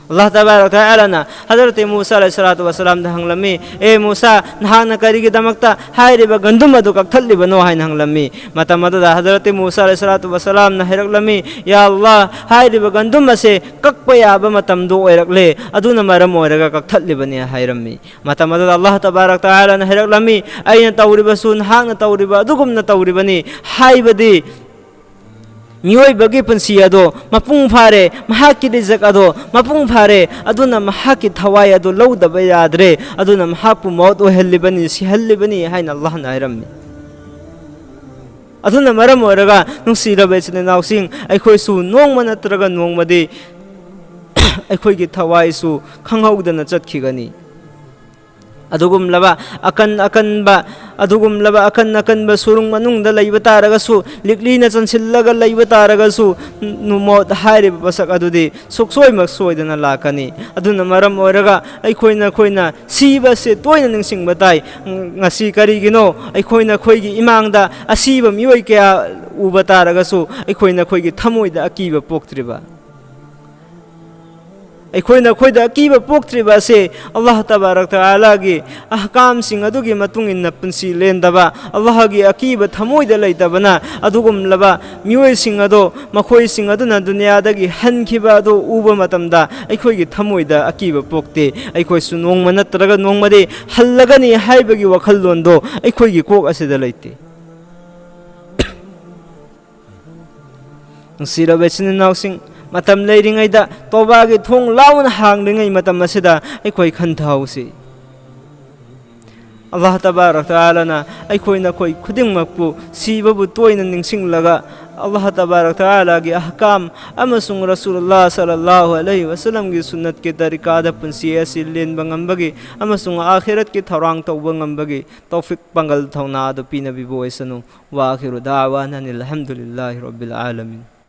ꯑꯜꯂꯥꯍ ꯇꯕꯥꯔꯛ ꯇꯥꯂꯥꯅ ꯍꯖꯔꯠ ꯃꯨꯁꯥ ꯑꯂꯩꯍꯤ ꯁꯂꯥꯇꯨ ꯋꯥꯁꯂꯥꯝꯗ ꯍꯪꯂꯝꯃꯤ, "ꯑꯦ ꯃꯨꯁꯥ, ꯅꯍꯥꯛꯅ ꯀꯔꯤꯒꯤꯗꯃꯛꯇ ꯍꯥꯏꯔꯤꯕ ꯒꯟꯗꯨꯝ ꯑꯗꯨ ꯀꯛꯊꯠꯂꯤꯕꯅꯣ?" ꯍꯥꯏꯅ ꯍꯪꯂꯝꯃꯤ꯫ ꯃꯇꯝ ꯑꯗꯨꯗ ꯍꯖꯔꯠ ꯃꯨꯁꯥ ꯑꯂꯩꯍꯤ ꯁꯂꯥꯇꯨ ꯋꯥꯁꯂꯥꯝꯅ ꯍꯥꯏꯔꯛꯂꯝꯃꯤ, "ꯌꯥ ꯑꯜꯂꯥꯍ, ꯍꯥꯏꯔꯤꯕ ꯒꯟꯗꯨꯝ ꯑꯁꯦ ꯀꯛꯄ ꯌꯥꯕ ꯃꯇꯝꯗꯨ ꯑꯣꯏꯔꯛꯂꯦ, ꯑꯗꯨꯅ ꯃꯔꯝ ꯑꯣꯏꯔꯒ ꯀꯛꯊꯠꯂꯤꯕꯅꯤ" ꯍꯥꯏꯔꯝꯃꯤ꯫ ꯃꯇꯝ ꯑꯗꯨꯗ ꯑꯜꯂꯥꯍ ꯇꯕꯥꯔꯛ ꯇꯥꯂꯥꯅ ꯍꯥꯏꯔꯛꯂꯝꯃꯤ, "ꯑꯩꯅ ꯇꯧꯔꯤꯕꯁꯨ ꯅꯍꯥꯛꯅ ꯇꯧꯔꯤꯕ ꯑꯗꯨꯒꯨꯝꯅ ꯇꯧꯔꯤꯕꯅꯤ"꯫ ꯍꯥꯏꯕꯗꯤ ꯃꯤꯑꯣꯏꯕꯒꯤ ꯄꯨꯟꯁꯤ ꯑꯗꯣ ꯃꯄꯨꯡ ꯐꯥꯔꯦ, ꯃꯍꯥꯛꯀꯤ ꯔꯤꯖꯛ ꯑꯗꯣ ꯃꯄꯨꯡ ꯐꯥꯔꯦ, ꯑꯗꯨꯅ ꯃꯍꯥꯛꯀꯤ ꯊꯋꯥꯏ ꯑꯗꯨ ꯂꯧꯗꯕ ꯌꯥꯗ꯭ꯔꯦ, ꯑꯗꯨꯅ ꯃꯍꯥꯛꯄꯨ ꯃꯧꯠ ꯑꯣꯏꯍꯜꯂꯤꯕꯅꯤ, ꯁꯤꯍꯜꯂꯤꯕꯅꯤ ꯍꯥꯏꯅ ꯑꯜꯂꯥꯍꯅ ꯍꯥꯏꯔꯝꯃꯤ꯫ ꯑꯗꯨꯅ ꯃꯔꯝ ꯑꯣꯏꯔꯒ, ꯅꯨꯡꯁꯤꯔꯕ ꯏꯆꯤꯟ ꯏꯅꯥꯎꯁꯤꯡ, ꯑꯩꯈꯣꯏꯁꯨ ꯅꯣꯡꯃ ꯅꯠꯇ꯭ꯔꯒ ꯅꯣꯡꯃꯗꯤ ꯑꯩꯈꯣꯏꯒꯤ ꯊꯋꯥꯏꯁꯨ ꯈꯪꯍꯧꯗꯅ ꯆꯠꯈꯤꯒꯅꯤ꯫ ꯑꯗꯨꯒꯨꯝꯂꯕ ꯑꯀꯟ ꯑꯀꯟꯕ, ꯑꯗꯨꯒꯨꯝꯂꯕ ꯑꯀꯟ ꯑꯀꯟꯕ ꯁꯨꯔꯨꯡ ꯃꯅꯨꯡꯗ ꯂꯩꯕ ꯇꯥꯔꯒꯁꯨ, ꯂꯤꯛꯂꯤꯅ ꯆꯟꯁꯤꯜꯂꯒ ꯂꯩꯕ ꯇꯥꯔꯒꯁꯨ, ꯃꯧꯠ ꯍꯥꯏꯔꯤꯕ ꯄꯣꯠꯁꯛ ꯑꯗꯨꯗꯤ ꯁꯨꯛꯁꯣꯏꯃꯛ ꯁꯣꯏꯗꯅ ꯂꯥꯛꯀꯅꯤ꯫ ꯑꯗꯨꯅ ꯃꯔꯝ ꯑꯣꯏꯔꯒ ꯑꯩꯈꯣꯏꯅ, ꯑꯩꯈꯣꯏꯅ ꯁꯤꯕ ꯑꯁꯤ ꯇꯣꯏꯅ ꯅꯤꯡꯁꯤꯡꯕ ꯇꯥꯏ꯫ ꯉꯁꯤ ꯀꯔꯤꯒꯤꯅꯣ ꯑꯩꯈꯣꯏꯅ, ꯑꯩꯈꯣꯏꯒꯤ ꯏꯃꯥꯡꯗ ꯑꯁꯤꯕ ꯃꯤꯑꯣꯏ ꯀꯌꯥ ꯎꯕ ꯇꯥꯔꯒꯁꯨ, ꯑꯩꯈꯣꯏꯅ, ꯑꯩꯈꯣꯏꯒꯤ ꯊꯃꯣꯏꯗ ꯑꯀꯤꯕ ꯄꯣꯛꯇ꯭ꯔꯤꯕ? ꯑꯩꯈꯣꯏꯅ, ꯑꯩꯈꯣꯏꯗ ꯑꯀꯤꯕ ꯄꯣꯛꯇ꯭ꯔꯤꯕ ꯑꯁꯤ ꯑꯜꯂꯥꯍ ꯇꯕꯥꯔꯛ ꯇꯥꯂꯥꯒꯤ ꯑꯍꯀꯥꯝꯁꯤꯡ ꯑꯗꯨꯒꯤ ꯃꯇꯨꯡ ꯏꯟꯅ ꯄꯨꯟꯁꯤ ꯂꯦꯟꯗꯕ, ꯑꯜꯂꯥꯍꯒꯤ ꯑꯀꯤꯕ ꯊꯃꯣꯏꯗ ꯂꯩꯇꯕꯅ ꯑꯗꯨꯒꯨꯝꯂꯕ ꯃꯤꯑꯣꯏꯁꯤꯡ ꯑꯗꯣ, ꯃꯈꯣꯏꯁꯤꯡ ꯑꯗꯨꯅ ꯗꯨꯅꯤꯌꯥꯗꯒꯤ ꯍꯟꯈꯤꯕ ꯑꯗꯨ ꯎꯕ ꯃꯇꯝꯗ ꯑꯩꯈꯣꯏꯒꯤ ꯊꯃꯣꯏꯗ ꯑꯀꯤꯕ ꯄꯣꯛꯇꯦ꯫ ꯑꯩꯈꯣꯏꯁꯨ ꯅꯣꯡꯃ ꯅꯠꯇ꯭ꯔꯒ ꯅꯣꯡꯃꯗꯤ ꯍꯜꯂꯒꯅꯤ ꯍꯥꯏꯕꯒꯤ ꯋꯥꯈꯜꯂꯣꯟꯗꯣ ꯑꯩꯈꯣꯏꯒꯤ ꯀꯣꯛ ꯑꯁꯤꯗ ꯂꯩꯇꯦ꯫ ꯅꯨꯡꯁꯤꯔꯕ ꯏꯆꯤꯟ ꯏꯅꯥꯎꯁꯤꯡ, ꯃꯇꯝ ꯂꯩꯔꯤꯉꯩꯗ, ꯇꯣꯕꯥꯒꯤ ꯊꯣꯡ ꯂꯥꯎꯅ ꯍꯥꯡꯂꯤꯉꯩ ꯃꯇꯝ ꯑꯁꯤꯗ ꯑꯩꯈꯣꯏ ꯈꯟꯊꯍꯧꯁꯤ꯫ ꯑꯜꯂꯥꯍ ꯇꯕꯥꯔꯛ ꯇꯥꯂꯥꯅ ꯑꯩꯈꯣꯏ ꯅꯈꯣꯏ ꯈꯨꯗꯤꯡꯃꯛꯄꯨ ꯁꯤꯕꯕꯨ ꯇꯣꯏꯅ ꯅꯤꯡꯁꯤꯡꯂꯒ, ꯑꯜꯂꯥꯍ ꯇꯕꯥꯔꯛ ꯇꯥꯂꯥꯒꯤ ꯑꯍꯀꯥꯝ ꯑꯃꯁꯨꯡ ꯔꯁꯨꯂꯨꯜꯂꯥꯍ ꯁꯜꯂꯜꯂꯥꯍꯨ ꯑꯂꯩꯍꯤ ꯋꯁꯜꯂꯝꯒꯤ ꯁꯨꯟꯅꯠꯀꯤ ꯇꯔꯤꯀꯥꯗ ꯄꯨꯟꯁꯤ ꯑꯁꯤ ꯂꯦꯟꯕ ꯉꯝꯕꯒꯤ ꯑꯃꯁꯨꯡ ꯑꯥꯈꯤꯔꯠꯀꯤ ꯊꯧꯔꯥꯡ ꯇꯧꯕ ꯉꯝꯕꯒꯤ ꯇꯧꯐꯤꯛ, ꯄꯥꯡꯒꯜ, ꯊꯧꯅꯥ ꯑꯗꯨ ꯄꯤꯅꯕꯤꯕ ꯑꯣꯏꯁꯅꯨ꯫ ꯋꯥ ꯑꯥꯈꯤꯔꯨ ꯗꯥꯋꯥꯅꯥ ꯑꯅꯤꯜ ꯍꯝꯗꯨꯂꯤꯜꯂꯥꯍꯤ ꯔꯕꯤꯜ ꯑꯥꯂꯃꯤꯟ꯫